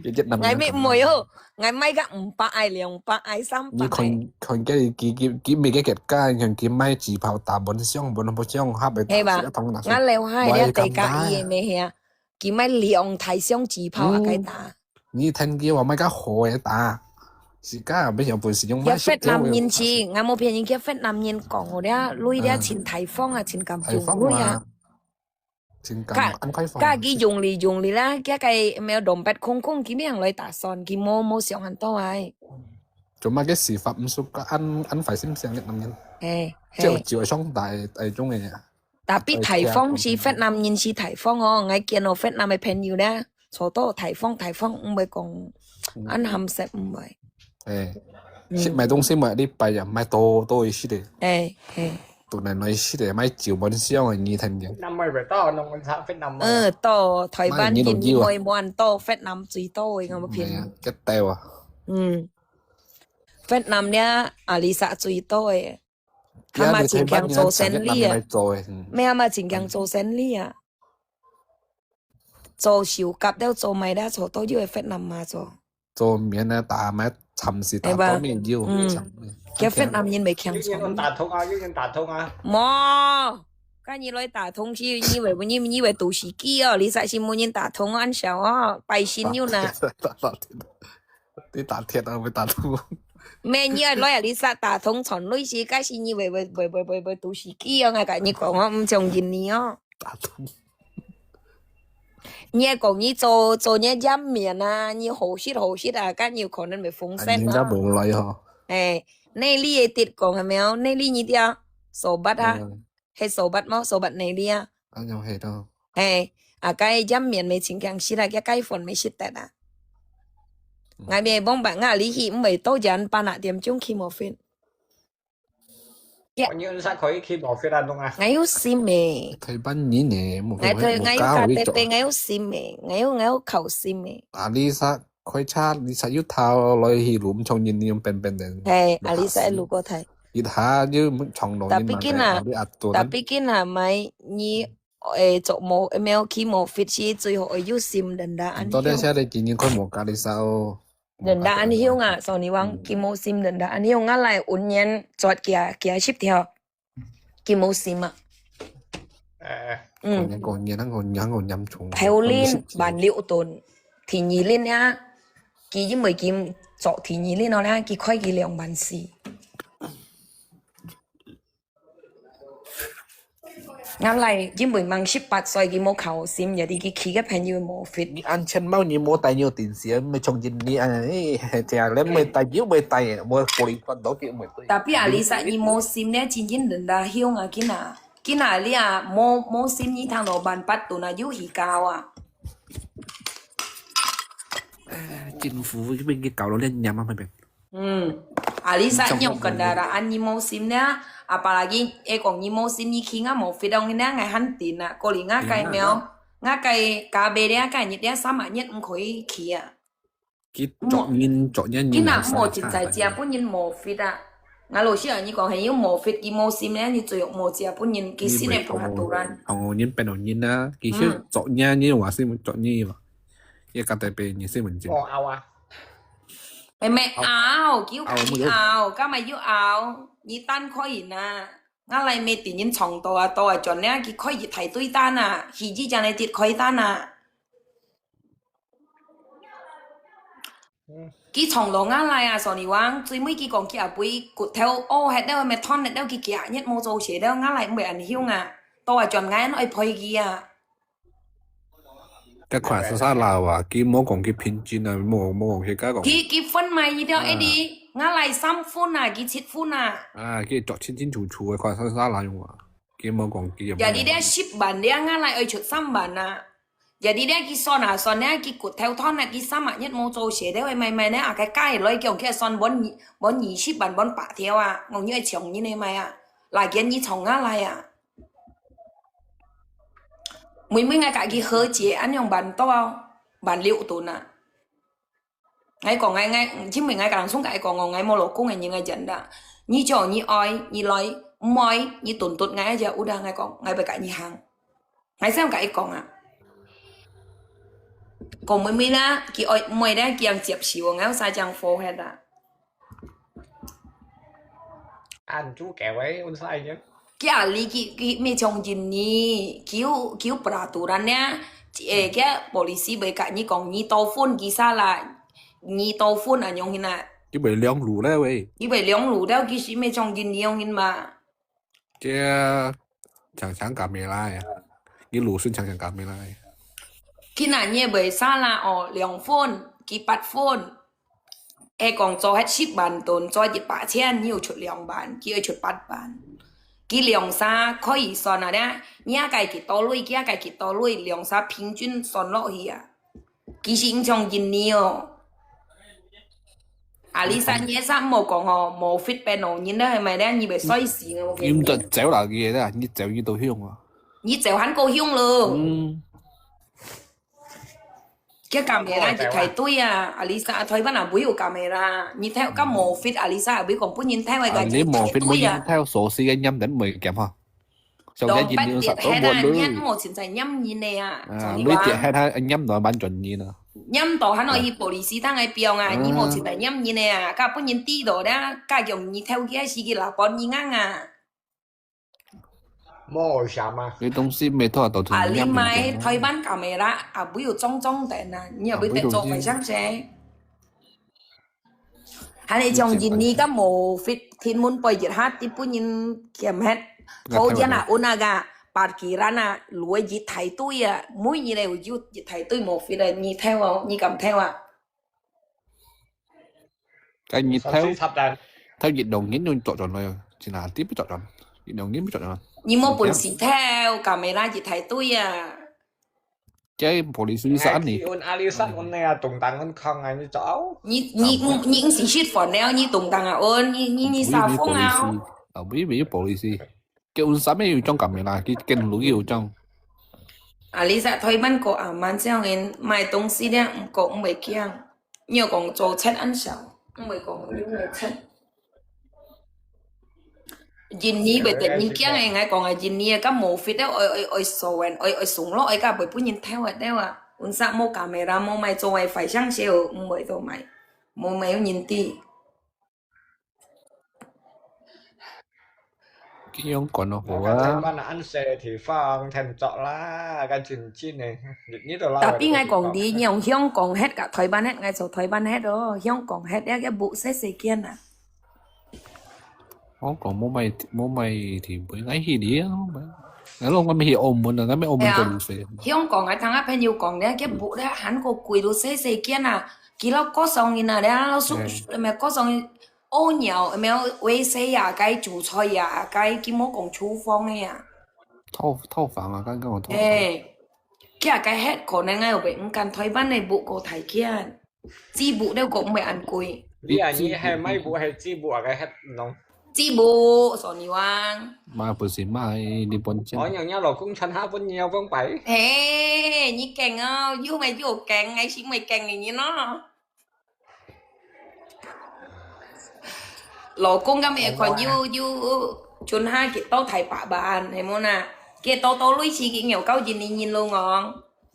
越南人。𠊎乜毋會哦，𠊎買个五百个、兩百个、三百个。你看，看佢，佢，佢，佢每个國家，像佢買紙炮打蚊香，蚊香合个打，係吧？一桶拿去。𠊎了解个，佢个乜係啊？佢買兩大箱紙炮啊，嗯。該打。你聽佢話買个好个打，自家乜有本事用買。越南人去，𠊎無騙你，越南人講个咧，鐳咧，嗯。真大方啊，真敢用鐳啊。大方啊。 真敢，較，恁開放。佢用力用力啦，佢个乜有dompet空空，佢乜樣來打算，佢無，無想恁多啊。做麼个事法毋識个恁，恁壞心思个越南人？係，係。就，就上大，大眾个呀。Tapi大方係越南人係大方哦，𠊎見到越南个朋友咧，坐到大方大方，毋會講，嗯。恁含蓄毋會。係，嗯。食買東西嘛，你拜呀，買多多一些个。係，係。 都難來食个，買酒滿箱个，你聽見？越南个，到農村越南个。嗯，到台灣人買滿多，越南最多个，𠊎無騙你。係啊，絕對啊。嗯。越南咧，阿里山最多个。佢嘛真強做生理啊。佢係台灣人，越南人來做个，嗯。咩嘛真強做生理啊。做手甲了，做麼个，做到有个越南嘛做。 做面啊，打麼个，暫時打到面有，係吧？嗯。暫時。佢越南人袂強做。有人打通啊，有人打通啊。無，該你來打通去，你以為，你，你以為都市機哦，你才係無人打通哦，恁少哦，百姓有哪？打，打，打，你打鐵啊，會打通。咩，你愛來啊，你才打通傳類似，該係你以為，會，會，會，會，會都市機哦，𠊎甲你講哦，毋像印尼哦。打通。 你愛講你做，做你个店面啊，你好食好食啊，該有可能會豐盛啊。啊，人家無來吼。哎，內裡个直講係無？內裡你知啊？手筆啊？嗯。係手筆無？手筆內裡啊？啊，有係咯。哎，啊，該店面無清淨食啊，該該份無食得啊。嗯。𠊎無幫辦，𠊎哩去，毋會到人半啊點鐘去無分。 我有啥可以去無fit啊，弄啊？𠊎有心个。台灣人呢，無，𠊎台，無，𠊎有家，無家，𠊎有做。𠊎有心个，𠊎有，𠊎有靠心个。啊，你啥開車，你啥有頭來去路，毋像人用笨笨个。係，啊，你啥路過台？一下就長路，你嘛，Tapi kin啊，你壓到人。Tapi kin啊，買你，誒，做無，沒有去無fit是最好，誒，有心人啦，恁樣。到底寫你今年開無家，你啥哦？ Rendah恁樣啊，所以你講，嗯。佢無心rendah恁樣，𠊎來五年做幾下，幾下十條，佢無心啊。誒。嗯。講，講，講，講，講嚴重。頭輪萬六噸，第二輪啊，佢因為佢做第二輪了咧，佢開佢兩萬四。 𠊎來，因為吂十八歲，佢無靠心，也係佢去个朋友無fit。你安全帽你無戴，你有電視，毋係像印尼啊，誒，這樣咧，毋係戴，又毋係戴，無玻璃罐，到底毋係戴。Tapi啊，你實你無心咧，真正人家凶啊，今啊，今啊，你啊，無，無心，你聽到萬八噸啊，又去搞啊。誒，政府這邊佢搞到恁嚴啊，那邊。 嗯，啊，你實用kendaraan你無心咧，apalagi會講你無心，你去𠊎無fit，當然𠊎還定啊，可能𠊎該苗，𠊎該咖啡咧，該日咧三萬日毋可以去啊。佢作人，作人，佢若無真在食，本人無fit啊。𠊎老實同你講，係有無fit，佢無心咧，你最好無食，本人佢心內不下突然。哦，人變到人啊，其實作人，你話係作人嘛，也較特別，你係文靜。哦，好啊。 誒，毋係拗，叫佢拗，拗，拗，麼个拗？你等可以啊。𠊎來毋係定人撞到啊，到啊轉了，佢可以排隊單啊，佢之前來直開單啊。嗯。佢撞到𠊎來啊，所以話，最尾佢講佢阿妹骨頭，哦，係了，毋係斷了，佢幾日無做事了，𠊎來毋會恁凶啊，到啊轉𠊎愛賠佢啊。 該看啥啥啦哇，佢無講佢平均啊，無，無講佢，該講。佢，佢分買一條，啊。誒，你，𠊎來三分啊，佢七分啊。啊，佢作清清楚楚个，看啥啥啦用啊，佢無講佢有。也你這十萬了，𠊎來愛出三萬啊。也你這佢算啊算了，佢骨頭斷了，佢三萬日無做事了，會買買呢，啊，該該來講，佢算分二，分二十萬，分八條啊，我你愛搶人个買啊，來見你從哪來啊？ 妹妹，𠊎佮佢和解，恁樣萬多，萬六噸啊。𠊎講，𠊎，𠊎，因為𠊎講，從𠊎講哦，𠊎無老公个人，𠊎真的，你就你愛，你來，毋愛，你頓頓，𠊎就有得，𠊎講，𠊎會佮你行。𠊎這樣佮佢講啊。講妹妹啦，佢愛妹咧，佢樣接受，𠊎有啥樣火氣啊？ Ăn chú kéo ấy, ôn sai nhá. Kia li ki ki mi chong jin ni kiu kiu peraturan nya. Eh, kia polisi bai ka ni kong ni to phun ki sala. Ni to phun a nyong hina. Ki bai liang lu le wei. Ki bai liang lu dau ki si mi chong jin ni yong hin ma. Kia chang chang kamera ya. Ki lu sun chang chang kamera ya. Ki na ni bai sala o liang phun, ki pat phun. 係講做係十萬噸，做一百千，你有出兩萬，佢愛出八萬。佢兩儕可以算啊咧，你个幾多鐳，佢个幾多鐳，兩儕平均算落去啊。其實影響印尼哦。啊，你三月三莫講哦，無fit pen哦，人咧係咪咧？你會衰死哦！你毋得走啦，佢咧，你走你都香啊。你走還夠香咯。嗯。 Kia kamera一大堆啊，阿里山啊，台灣啊，會有kamera，你睇咁無fit，阿里山啊，會講本人睇个，啊，你無fit，本人睇，所以个黏等會減哈。上个一年十多萬咯。黏無存在黏人个啊，啊，你跌下他黏到滿轉人啊。黏到還可以polisi當个表啊，你無存在黏人个啊，甲本人知道咧，甲用你偷个時機啦，幫你硬啊。 Mô sama. 你東西沒拖到 啊，你買台灣camera啊，不有裝裝等啊，你又會得做回相先。還係像印尼个無fit，天門背一下，日本人嫌het，討厭啊，安那个，parkiran啊，來一大堆啊，每日都有一大堆無fit啊，你偷哦，你敢偷啊？ 該你偷偷一兩年就捉轉來，真係啲不捉轉，一兩年不捉轉。你無本事偷，camera一大堆啊！該polisi安呢？你安阿里山安呢啊，動盪安康啊，你走。你你你你是食飯了，你動盪啊，安你你你撒風啊！啊，不是polisi，叫安啥物有張camera，佢跟路有張。啊，你在台灣過啊，蠻少人買東西了，毋過毋會驚。 你又講做賊恁少，毋會講你毋會賊。印尼袂得人驚个，𠊎講啊，印尼个，甲無fit个，愛愛愛掃个，愛愛送落，愛甲袂分人偷个，對啊。阮煞無camera，無買做个，壞相少，毋會做買，無買有人知。 佢樣講咯，好啊。台灣恁細地方，天作啦，該真真个，你你都老。Tapi𠊎講你，你用香港核甲台灣核，𠊎做台灣核咯，香港核了个屋細細間啊。香港無買無買地位，𠊎去了，𠊎咯，𠊎咪去澳門啊，𠊎咪澳門做老細。香港啊，聽下朋友講咧，个屋咧，還過貴到細細間啊，幾多個上人啊，咧，老師，咩個上人 屙尿，有無？衛生啊，該煮菜啊，該佢無講廚房个啊。套套房啊，剛剛有套房。誒，佢啊，該核可能啊，會毋敢台灣个屋過大間，紙屋了過毋會恁貴。你啊，你係買屋係紙屋啊，該核喏。紙屋，所以話。買不是買日本錢。我娘娘老公穿下本尿崩白。嘿，你驚哦，又買又驚，還是毋會驚个人咯。 老公今日看又又存下幾多大百萬，係無啦？幾多多類似佢有夠印尼人咯哦。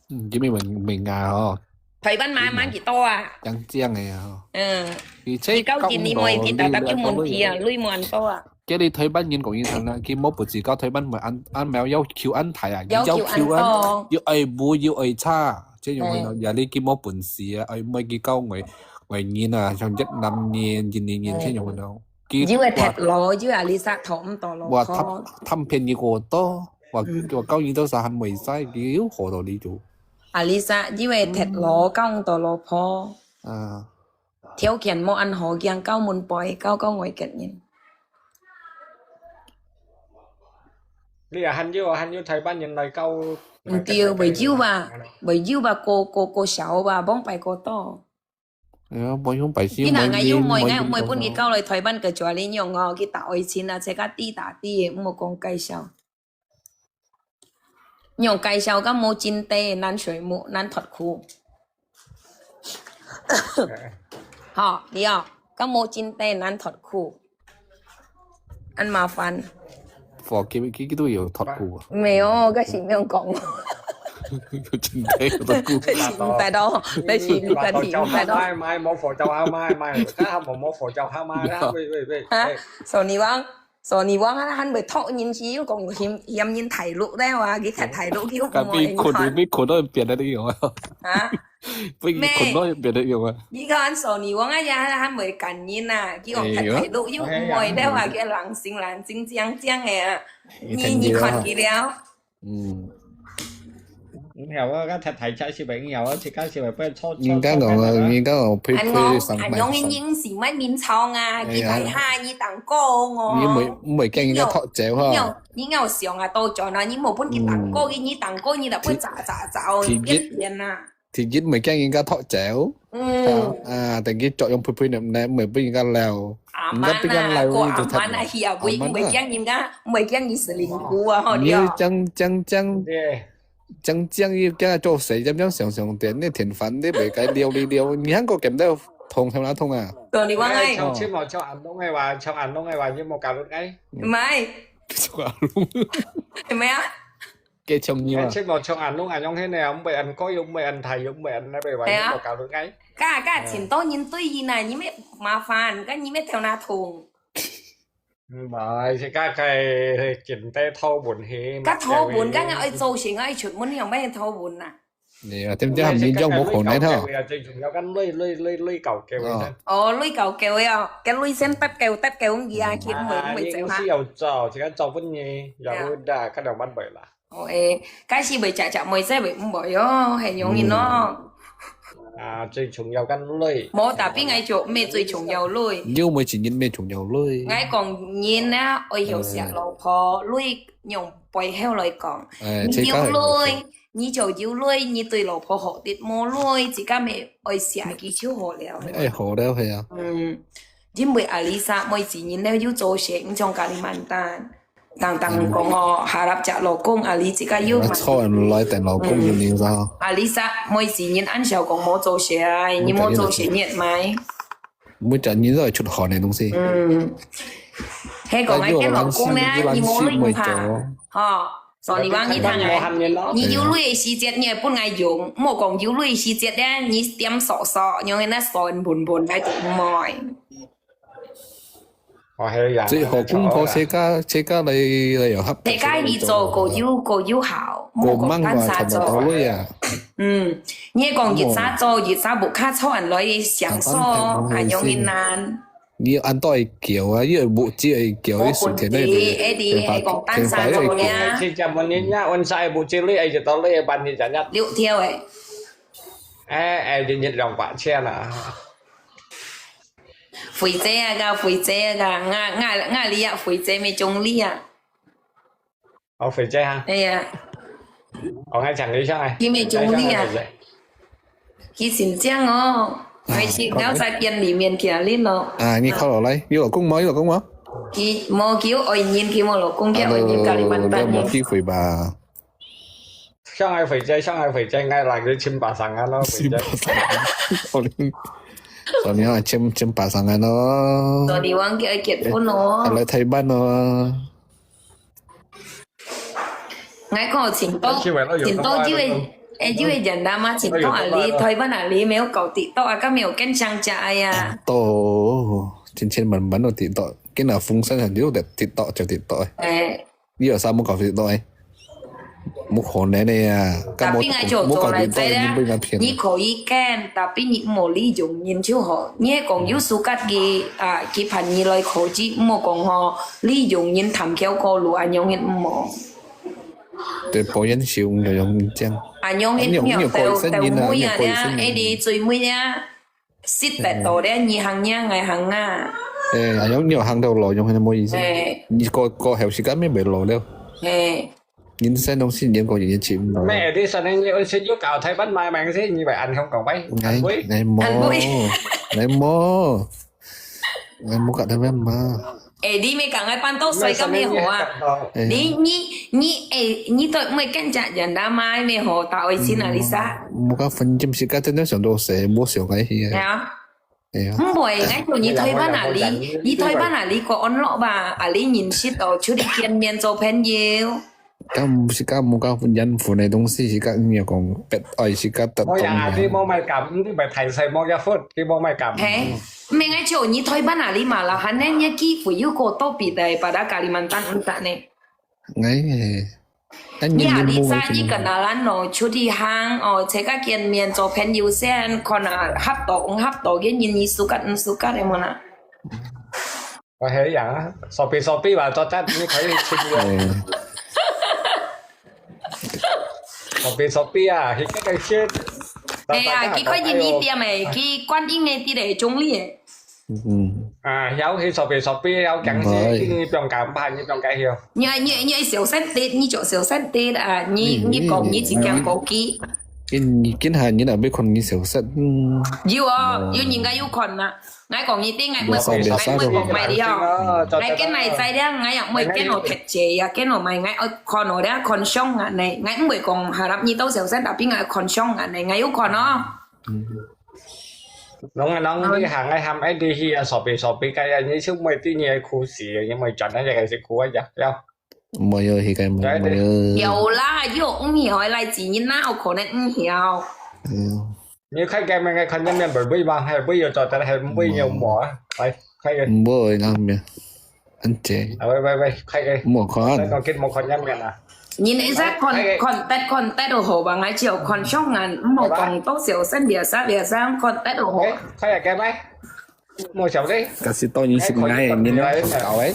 嗯，今日問問啊吼。台灣買買幾多啊？講講个啊吼。嗯，而且佢夠印尼妹，佢大大叫問題啊，鐳無恁多啊。叫你台灣人講一聲啦，佢無不自家台灣妹安安苗要求安泰啊，要求安多，要愛補要愛差，這樣咯，也你佢無本事啊，愛妹佢教外外人啊，像越南人、印尼人這樣咯。 因為踢佬，因為阿里山討毋到老婆。貪便宜過多，話話交易多少還未使，佢又好到呢種。阿里山，因為踢佬交毋到老婆。啊。條件無恁好，驚交門背，交交外國人。你啊，還有還有台灣人來交。毋對，會有吧，會有吧，過過過少吧，往擺過多。 哎呀，無用白相。你若愛有妹，愛有妹分佢交來台灣个，就恁樣哦，去打愛情啊，自家滴打滴，毋好講介紹。用介紹，敢無真地難水木難脫褲。好，你哦，敢無真地難脫褲。 恁麻煩。火機機都有脫褲啊。沒有，該是毋用講。有真个有个故事。你知道，你是你个你知道。買，买，無護照號碼，買，啊，無，無護照號碼啦，喂，喂，喂，哈？哎。索尼王，索尼王啊，還會托人去，又講嫌，嫌人大陸了啊，佢太大陸，佢又毋愛。佢困，佢困到變得了用啊。啊？佢困到變得用啊。你看索尼王啊，也還會感人啊，佢講太大陸又毋愛了啊，佢冷靜冷靜靚靚个啊，你，你看佢了。 嗯。你曉啊，該太太車是毋係？你曉啊，自家是毋係？不然坐，坐，人家講啊，坐，人家講配，配上班。恁樣，恁樣个人是毋係面長啊，哎呀。佢大下，你當高哦。你毋會，毋會驚人家托走哈？你要，你要想啊，倒轉啊，你無分佢當高，嗯。你當高，你就會渣渣渣哦，第，第一，變變啊。 第一，毋會驚人家托走。嗯。啊，等佢作用配配呢，呢，毋會分人家撩。阿曼啊，人家分人家撩，過阿曼啊，你就慘了。去啊，毋會，阿曼啊。毋會驚人家，毋會驚你死靈骨啊，吼，你對。講，講，講，對。講，講，你驚做事，講，講，想，想，點，你天煩，你袂該撩，你撩，你還過見到痛，痛哪痛啊？對，你講哎。像，像無，像恁樣个話，像恁樣个話，你無加入哎。毋係。做阿龍。係咪啊？ 該像樣啊。該全部像恁樣，恁樣形个啊，毋會恁高又毋會恁大又毋會恁那个，係啊。無搞到該。該，該，哎。盡多人對伊呢，你乜麻煩，該你乜頭那痛。毋係，係該，該經濟討論係。該討論，該愛做成，愛出門，你用乜討論啊？你啊，點點含人種無可能吼。最重要，該累，累，累，累搞嘅。哦。哦，累搞嘅哦，該累先搭救，搭救，佢啊，佢毋會，毋會走哈。啊，應該係要做，自家做分你，要不然，看到慢慢啦。 哦，誒，該時會食食妹仔會毋會哦，係容易咯。嗯。啊，最重要該累。無，tapi𠊎就毋係最重要累。你有每一日乜重要累。𠊎講人啊，愛曉惜老婆，累用背後來講。哎，你有累，你就有累，你對老婆好啲，無累，自家乜愛惜佢就好了。哎，好了，係啊。嗯，因為阿里山每一日呢，有做事，毋像Kalimantan。 當當講哦，harap隻老公，啊，你自家有嘛？坐人來等老公，嗯。有你知道？啊，你啥，每一日恁少講無做事啊，你無做事，你也買。每隻日都係出汗个東西。嗯。係講愛等老公呢，你無鐳拍，吼，所以講你聽啊，你有鐳个時節，你會分𠊎用，莫講有鐳个時節呢，你點索索，用該那酸笨笨，該都毋愛。 哦，係呀，最好公婆自家，自家來，來有合作。自家去做，過有，過有效，莫講單儕做。過忙啊，賺到多鐳啊。嗯，你講一儕做，一儕屋下坐人來享受，還容易難。你安到會叫啊，因為屋子會叫，無問題，一時間內就，一定係講單儕做呀。天花，天花又會叫。哎，親戚問人家，阮儕屋子鐳，哎，一到鐳，半日日日。六條誒。哎，哎，一日兩百千啊。 肥姐啊，个肥姐啊，个，𠊎，𠊎，𠊎哩啊，肥姐乜中意啊。哦，肥姐哈。哎呀。哦，𠊎請你上來。佢乜中意啊。佢先講哦，哎，還是𠊎在店裡面行哩咯。啊，你靠落來，有老公無？有老公無？佢無，佢有愛人，佢無老公，佢愛人，Kalimantan人。啊，都，都無機會吧。 上海回家，上海回家，𠊎來个千八上岸咯，回家。千八上岸，可能，可能啊，千，千八上岸咯。昨日晚佢愛結婚咯。啊，來台灣咯。𠊎講盡多，盡多機會，誒，機會人啦嘛，盡多啊，你台灣啊，你沒有搞TikTok啊，根本有跟上家呀。TikTok，千千萬萬都TikTok，跟那風扇很有的TikTok就TikTok。誒。 你有啥無搞TikTok誒？無可能个啊！Tapi𠊎就做來知啦，你可以跟，tapi你莫利用人就好。你係講有suka佢，啊，佢伴你來考試，莫講吼，利用人談條過路，恁樣个毋好。對，保險使用就用這樣。恁樣个你有，你有過一生人啊，你有過一生人。誒，你最尾啊。 Sit得到咧，你行呀，𠊎行啊。誒，恁樣你有行到老，用係麼意思？誒。你過，過後時間乜會老了。誒。人生東西，人過人一千老。咩？你說你，你有搞台灣賣命先，你會恁樣講喂？哎，會？哎，無，很會。哎，無。哎，無搞台灣嘛。 誒，你乜講个半到歲个乜好啊？你，你，你，誒，你都毋會跟著人啦嘛，乜好，打愛心啊，你啥？無个分金時間真正想到誰，無想該些。係啊。係啊。毋會，𠊎講你台灣啊，你，你台灣啊，你過安樂吧，啊，你認識到，出去見面做朋友。Kamu si kamu ka yan phun na dong si si ka niya kong pet oi si ka tat 無呀，tong 你無買柑，你買大細無个分，你無買柑。嘿，毋係，𠊎就你台灣啊，你嘛啦，還能你機會又過多比的，pada Kalimantan 毋得呢。哎，哎，你啊，你在一个那兰咯，出去行哦，大家见面做朋友先，看啊，合到毋合到，个人你 suka 毋 suka 的么啦。 我係樣啊，sopi-sopi吧，做得你可以去的。Sopi-sopi啊，佢个个先。哎呀，佢个人一点诶，佢觀音个啲咧，中立诶。嗯。啊，有去sopi-sopi，有講先，你放假，毋怕你放假去哦。你你你小聲啲，你就小聲啲啊！你你講你只講高級。今今下你那邊看你小聲，嗯。有哦，有人家有看啦。 𠊎講你知，𠊎毋會講，𠊎毋會講賣了。𠊎跟𠊎知了，𠊎也毋會跟我特姐呀，跟我買，𠊎愛看哦，了看相眼呢，𠊎毋會講harap你到小聲，tapi𠊎愛看相眼呢，𠊎有看哦。啷啷你行，𠊎喊愛你去啊，sopi-sopi个呀，你就毋會知你个苦事，你毋會轉那個是苦个呀，了。 無有，佢个無有。有啦，有毋曉个來自你哪有可能毋曉？嗯。你開个面个看见面不會嗎？還不會有做得，還不會有無啊？來，開个。無，那面，很正。啊，喂喂喂，開个。無看。再講佢無看见面啊。你那隻看，開个。看得看得都好吧，𠊎只有看相眼，毋好講到小聲，biasa biasa，看得都好。OK，開个，開个。無小聲。可是當然是𠊎个，你搞个。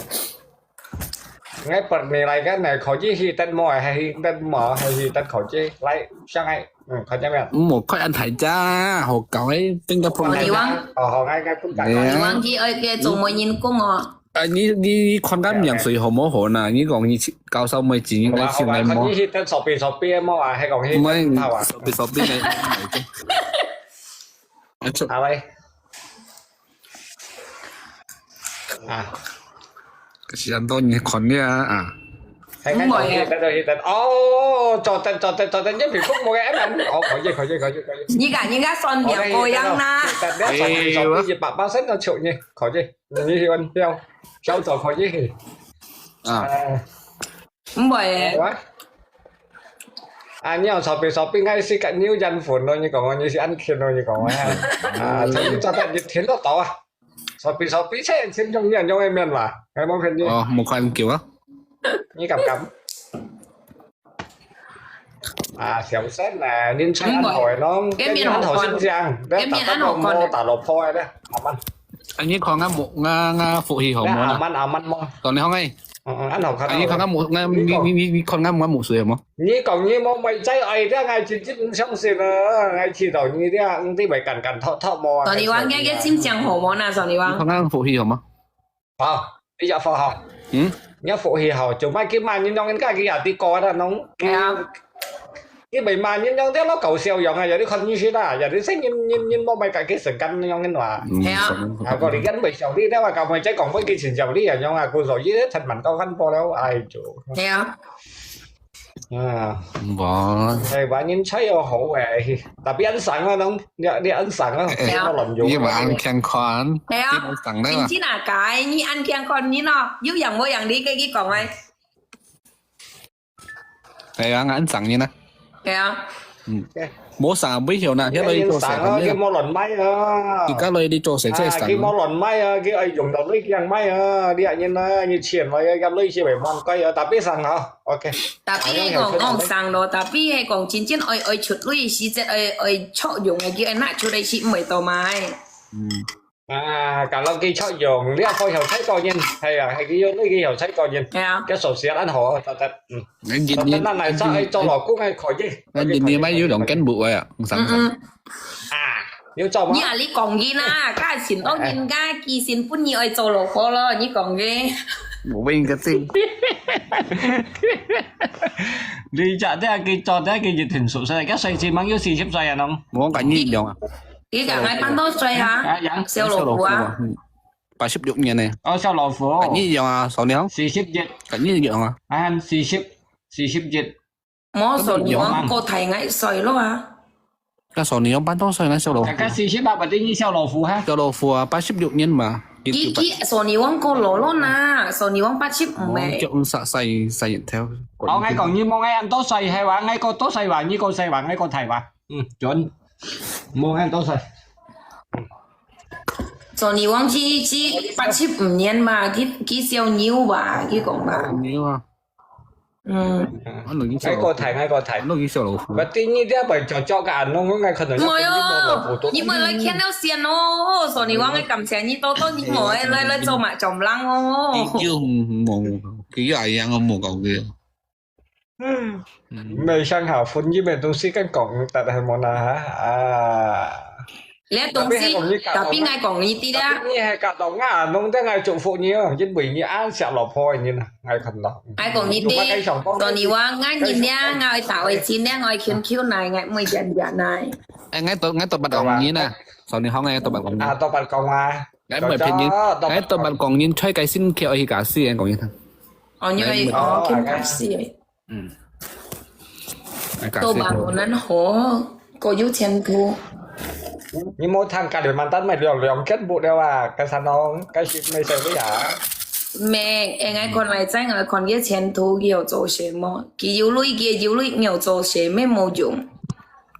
𠊎分你來个呢，可以去得無？還去得無？還去得可以？來，上來，嗯，看見沒有？嗯，我快按台家，好搞诶，真个碰台家。你忘，哦，好，𠊎，𠊎不敢。你忘記愛个做媒人公哦。啊，你，你，你看个名水好無好呢？你講你去搞燒媒人，應該先來摸。好吧，好吧，看你去得sopi-sopi無啊？還講去得唔好啊？Sopi-sopi个。啊，就。好嘞。 啊。可是恁多人看了啊。還，還，還，還，哦，做得，做得，做得，你皮膚無个，哎，哦，可以，可以，可以，可以。你看人家算命个樣啦。OK，做得，做得，一百巴仙都求你，可以，你喜歡，要，小做可以。啊。哎。 毋會欸。啊，你有sopi-sopi，𠊎係甲你有緣分咯，你講啊，你係恁慶咯，你講啊。啊，所以做得一天都到啊。Sopi-sopi，切，千種樣樣个面嘛，𠊎無騙你。哦，無看久啊。你敢敢？啊，小聲啊，恁菜恁好个咯，毋會。該面好看。該面恁好看。該打打到無打落破个咧，慢慢。啊，你看𠊎目，𠊎，𠊎福氣好無啦？慢慢，慢慢摸。同你講欸。 嗯，嗯，恁好看啊。啊，你看𠊎目，𠊎，你講。你，你，你，你看𠊎目，𠊎目水好無？你講你無妹仔，哎，這𠊎真真毋相信啊！𠊎知道你這，你毋會敢敢托托無啊？Sony Wang，該，該心情好無呢，Sony Wang？你看𠊎福氣好無？好，你隻福好。嗯？你福氣好，做麼个罵人樣，人家佢也知講啦，喏。係啊。 你毋係罵人樣，你老搞笑樣啊！有啲看醫生啦，有啲細人人人無買家己成間樣个話。嗯，係啊。啊，過年間毋係笑你，你話搞妹仔講分佢錢笑你啊樣啊，故所以陳文高看破了，哎喲。係啊。啊。無。哎，話人菜又好誒，tapi恁省啊，喏，你你恁省啊，係啊。亂用。你話恁健康，係啊。你恁省咧嘛？真正啊，該你恁健康，你喏，有樣無樣，你跟佢講誒。 係啊，恁省人啊。係啊。嗯。無啥，尾後啦，佢來做事，佢無亂買啊。佢家來你做事，真係省。佢無亂買啊，佢愛用到你樣買啊，你人啊，你錢來啊，佢來是會蠻貴啊，tapi省好，OK。Tapi係講講省咯，tapi係講真正愛愛出鐳，實際愛愛著用个，佢愛拿出來係毋會多買。嗯。 啊，kalau佢著用，你又開小菜個人，係啊，係佢用呢個小菜個人，係啊。佢熟事恁好，做得，嗯。做得，恁來做，哎，做老公還可以。恁你你買有兩間屋啊，唔使。嗯嗯。啊，有做嗎？你啊，你講佢啦，該係當人家寄信分你愛做老婆咯，你講佢。無應該知。你做得佢做得佢一定熟事，佢歲數吂有四十歲啊，喏。我講你一樣啊。 佢講𠊎半多歲哈，啊，樣。小老虎啊。嗯，八十六年呢。哦，小老虎。跟你一樣啊，小鳥。四十一。跟你一樣啊。啊，四十，四十一。無，小鳥啊，過大𠊎歲咯啊。該小鳥半多歲呢，小老虎。大概四十八，或者你小老虎哈。小老虎啊，八十六年嘛。佢，佢，索尼王過老咯呐，索尼王八七五誒。著五十歲，歲頭。好，𠊎講你莫愛恁多歲係話，𠊎過多歲話，你過歲話，𠊎過大話。嗯，準。莫愛恁多歲。索尼王佢，佢八七五年嘛，佢，佢小牛吧，佢講吧。牛啊。嗯。我等於小，𠊎過大，𠊎過大。我等於小老虎。我第二條會著著个安弄，𠊎可能唔係哦，你們來看到先哦，索尼王个感謝你多多，你莫來來做麻將lang哦。佢又無，佢又一樣，我無搞佢。嗯，沒想好，婚姻个東西跟講，但係無啦哈啊。你个東西，tapi𠊎講你知啦。你係搞到𠊎，弄得𠊎祝福你哦，因為你恁惜老婆个人啊，𠊎看到。 𠊎講你知，索尼王，𠊎人呢，𠊎愛打愛錢呢，𠊎愛Q Q奶，𠊎毋會變變奶。哎，𠊎都，𠊎都捌講人啊，索尼王，𠊎都捌講人。啊，都捌講啊。 𠊎毋係騙人，𠊎都捌講人，推介新劇去假死，講人聽。哦，你愛哦，去假死。嗯。都嘛無恁好，過有前途。你無聽隔離曼丹咪兩兩間屋了啊？該山東，該是沒事的啊。咩？哎，𠊎看來在，𠊎看佢前途，佢有做事無？佢有鐳，佢有鐳，你有做事咩無用？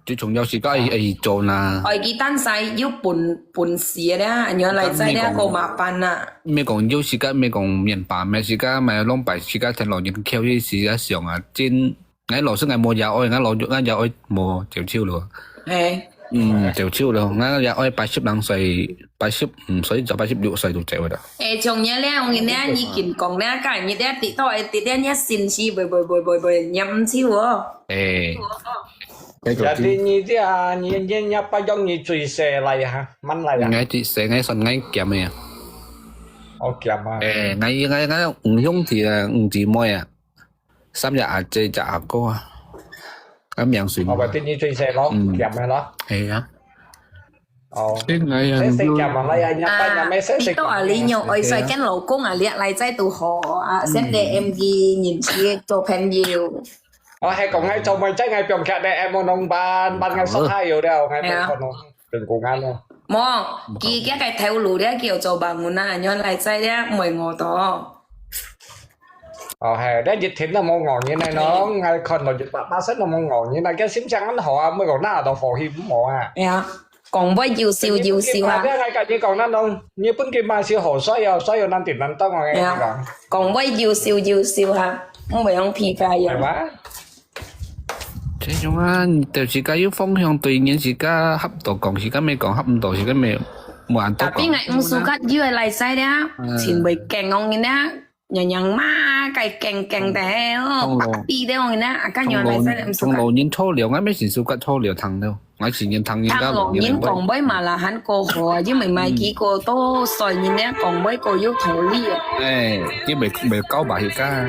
最重要係該愛愛做啦。愛佢單細有本本事个啦，你來在這個麻煩啦。毋係講有時間，毋係講面白，毋係時間，毋係攏擺時間，聽老人口一時間想啊，真，𠊎老實，𠊎無爺哀，𠊎老，𠊎爺哀無，走手了。嘿。嗯，走手了，𠊎爺哀八十零歲，八十五歲，就八十六歲就走了。哎，像你咧，我跟你講咧，今日咧，跌到，跌到，你信息，喂喂喂喂喂，你毋知哦。哎。 Jadi你這，你，你，你不用你最細來哈，慢來啊。 𠊎最細，𠊎算𠊎鹹个啊。哦，鹹啊。誒，𠊎，𠊎，𠊎五兄弟啊，五姊妹啊，三隻阿姐，一隻阿哥啊。𠊎名誰？哦，berarti你最細咯，嗯。鹹个咯。係啊。哦。所以𠊎啊，細細鹹啊，來啊，你不要，啊，你細細鹹。你到啊，你用愛在跟老公啊，你來在都好啊，先得M G人去做朋友。 哦，係講𠊎做妹仔，𠊎放假咧，𠊎無弄班，班𠊎說下有了，𠊎無可能，成功啊咯。無，佢，佢个頭路咧，叫做bangun啊，原來在咧，毋會餓到。哦，係，你一天都無餓人呢咯，𠊎看到一百巴仙都無餓人啊，佢心情恁好啊，每個拿到火氣毋好啊。哎呀，講話又笑又笑啊。你，你，你講那種，日本佢嘛係好衰啊，衰啊，難頂難當啊，哎呀，講話又笑又笑啊，毋會用屁話呀。係嘛？ 這種啊，就自家有方向，對人自家合到講，自家毋講，合毋到，自家毋，無恁多講。Tapi𠊎毋suka佢个來使咧，真會驚哦，人家娘娘罵，該驚驚个哦，白比的哦，人家啊，該娘來使咧毋suka。同老人吵了，𠊎乜係suka吵了，聽了，𠊎係人聽人家。聽老人講話嘛啦，還過好啊，因為買幾個多歲人咧講話過有道理啊。誒，佢袂，袂搞吧，自家。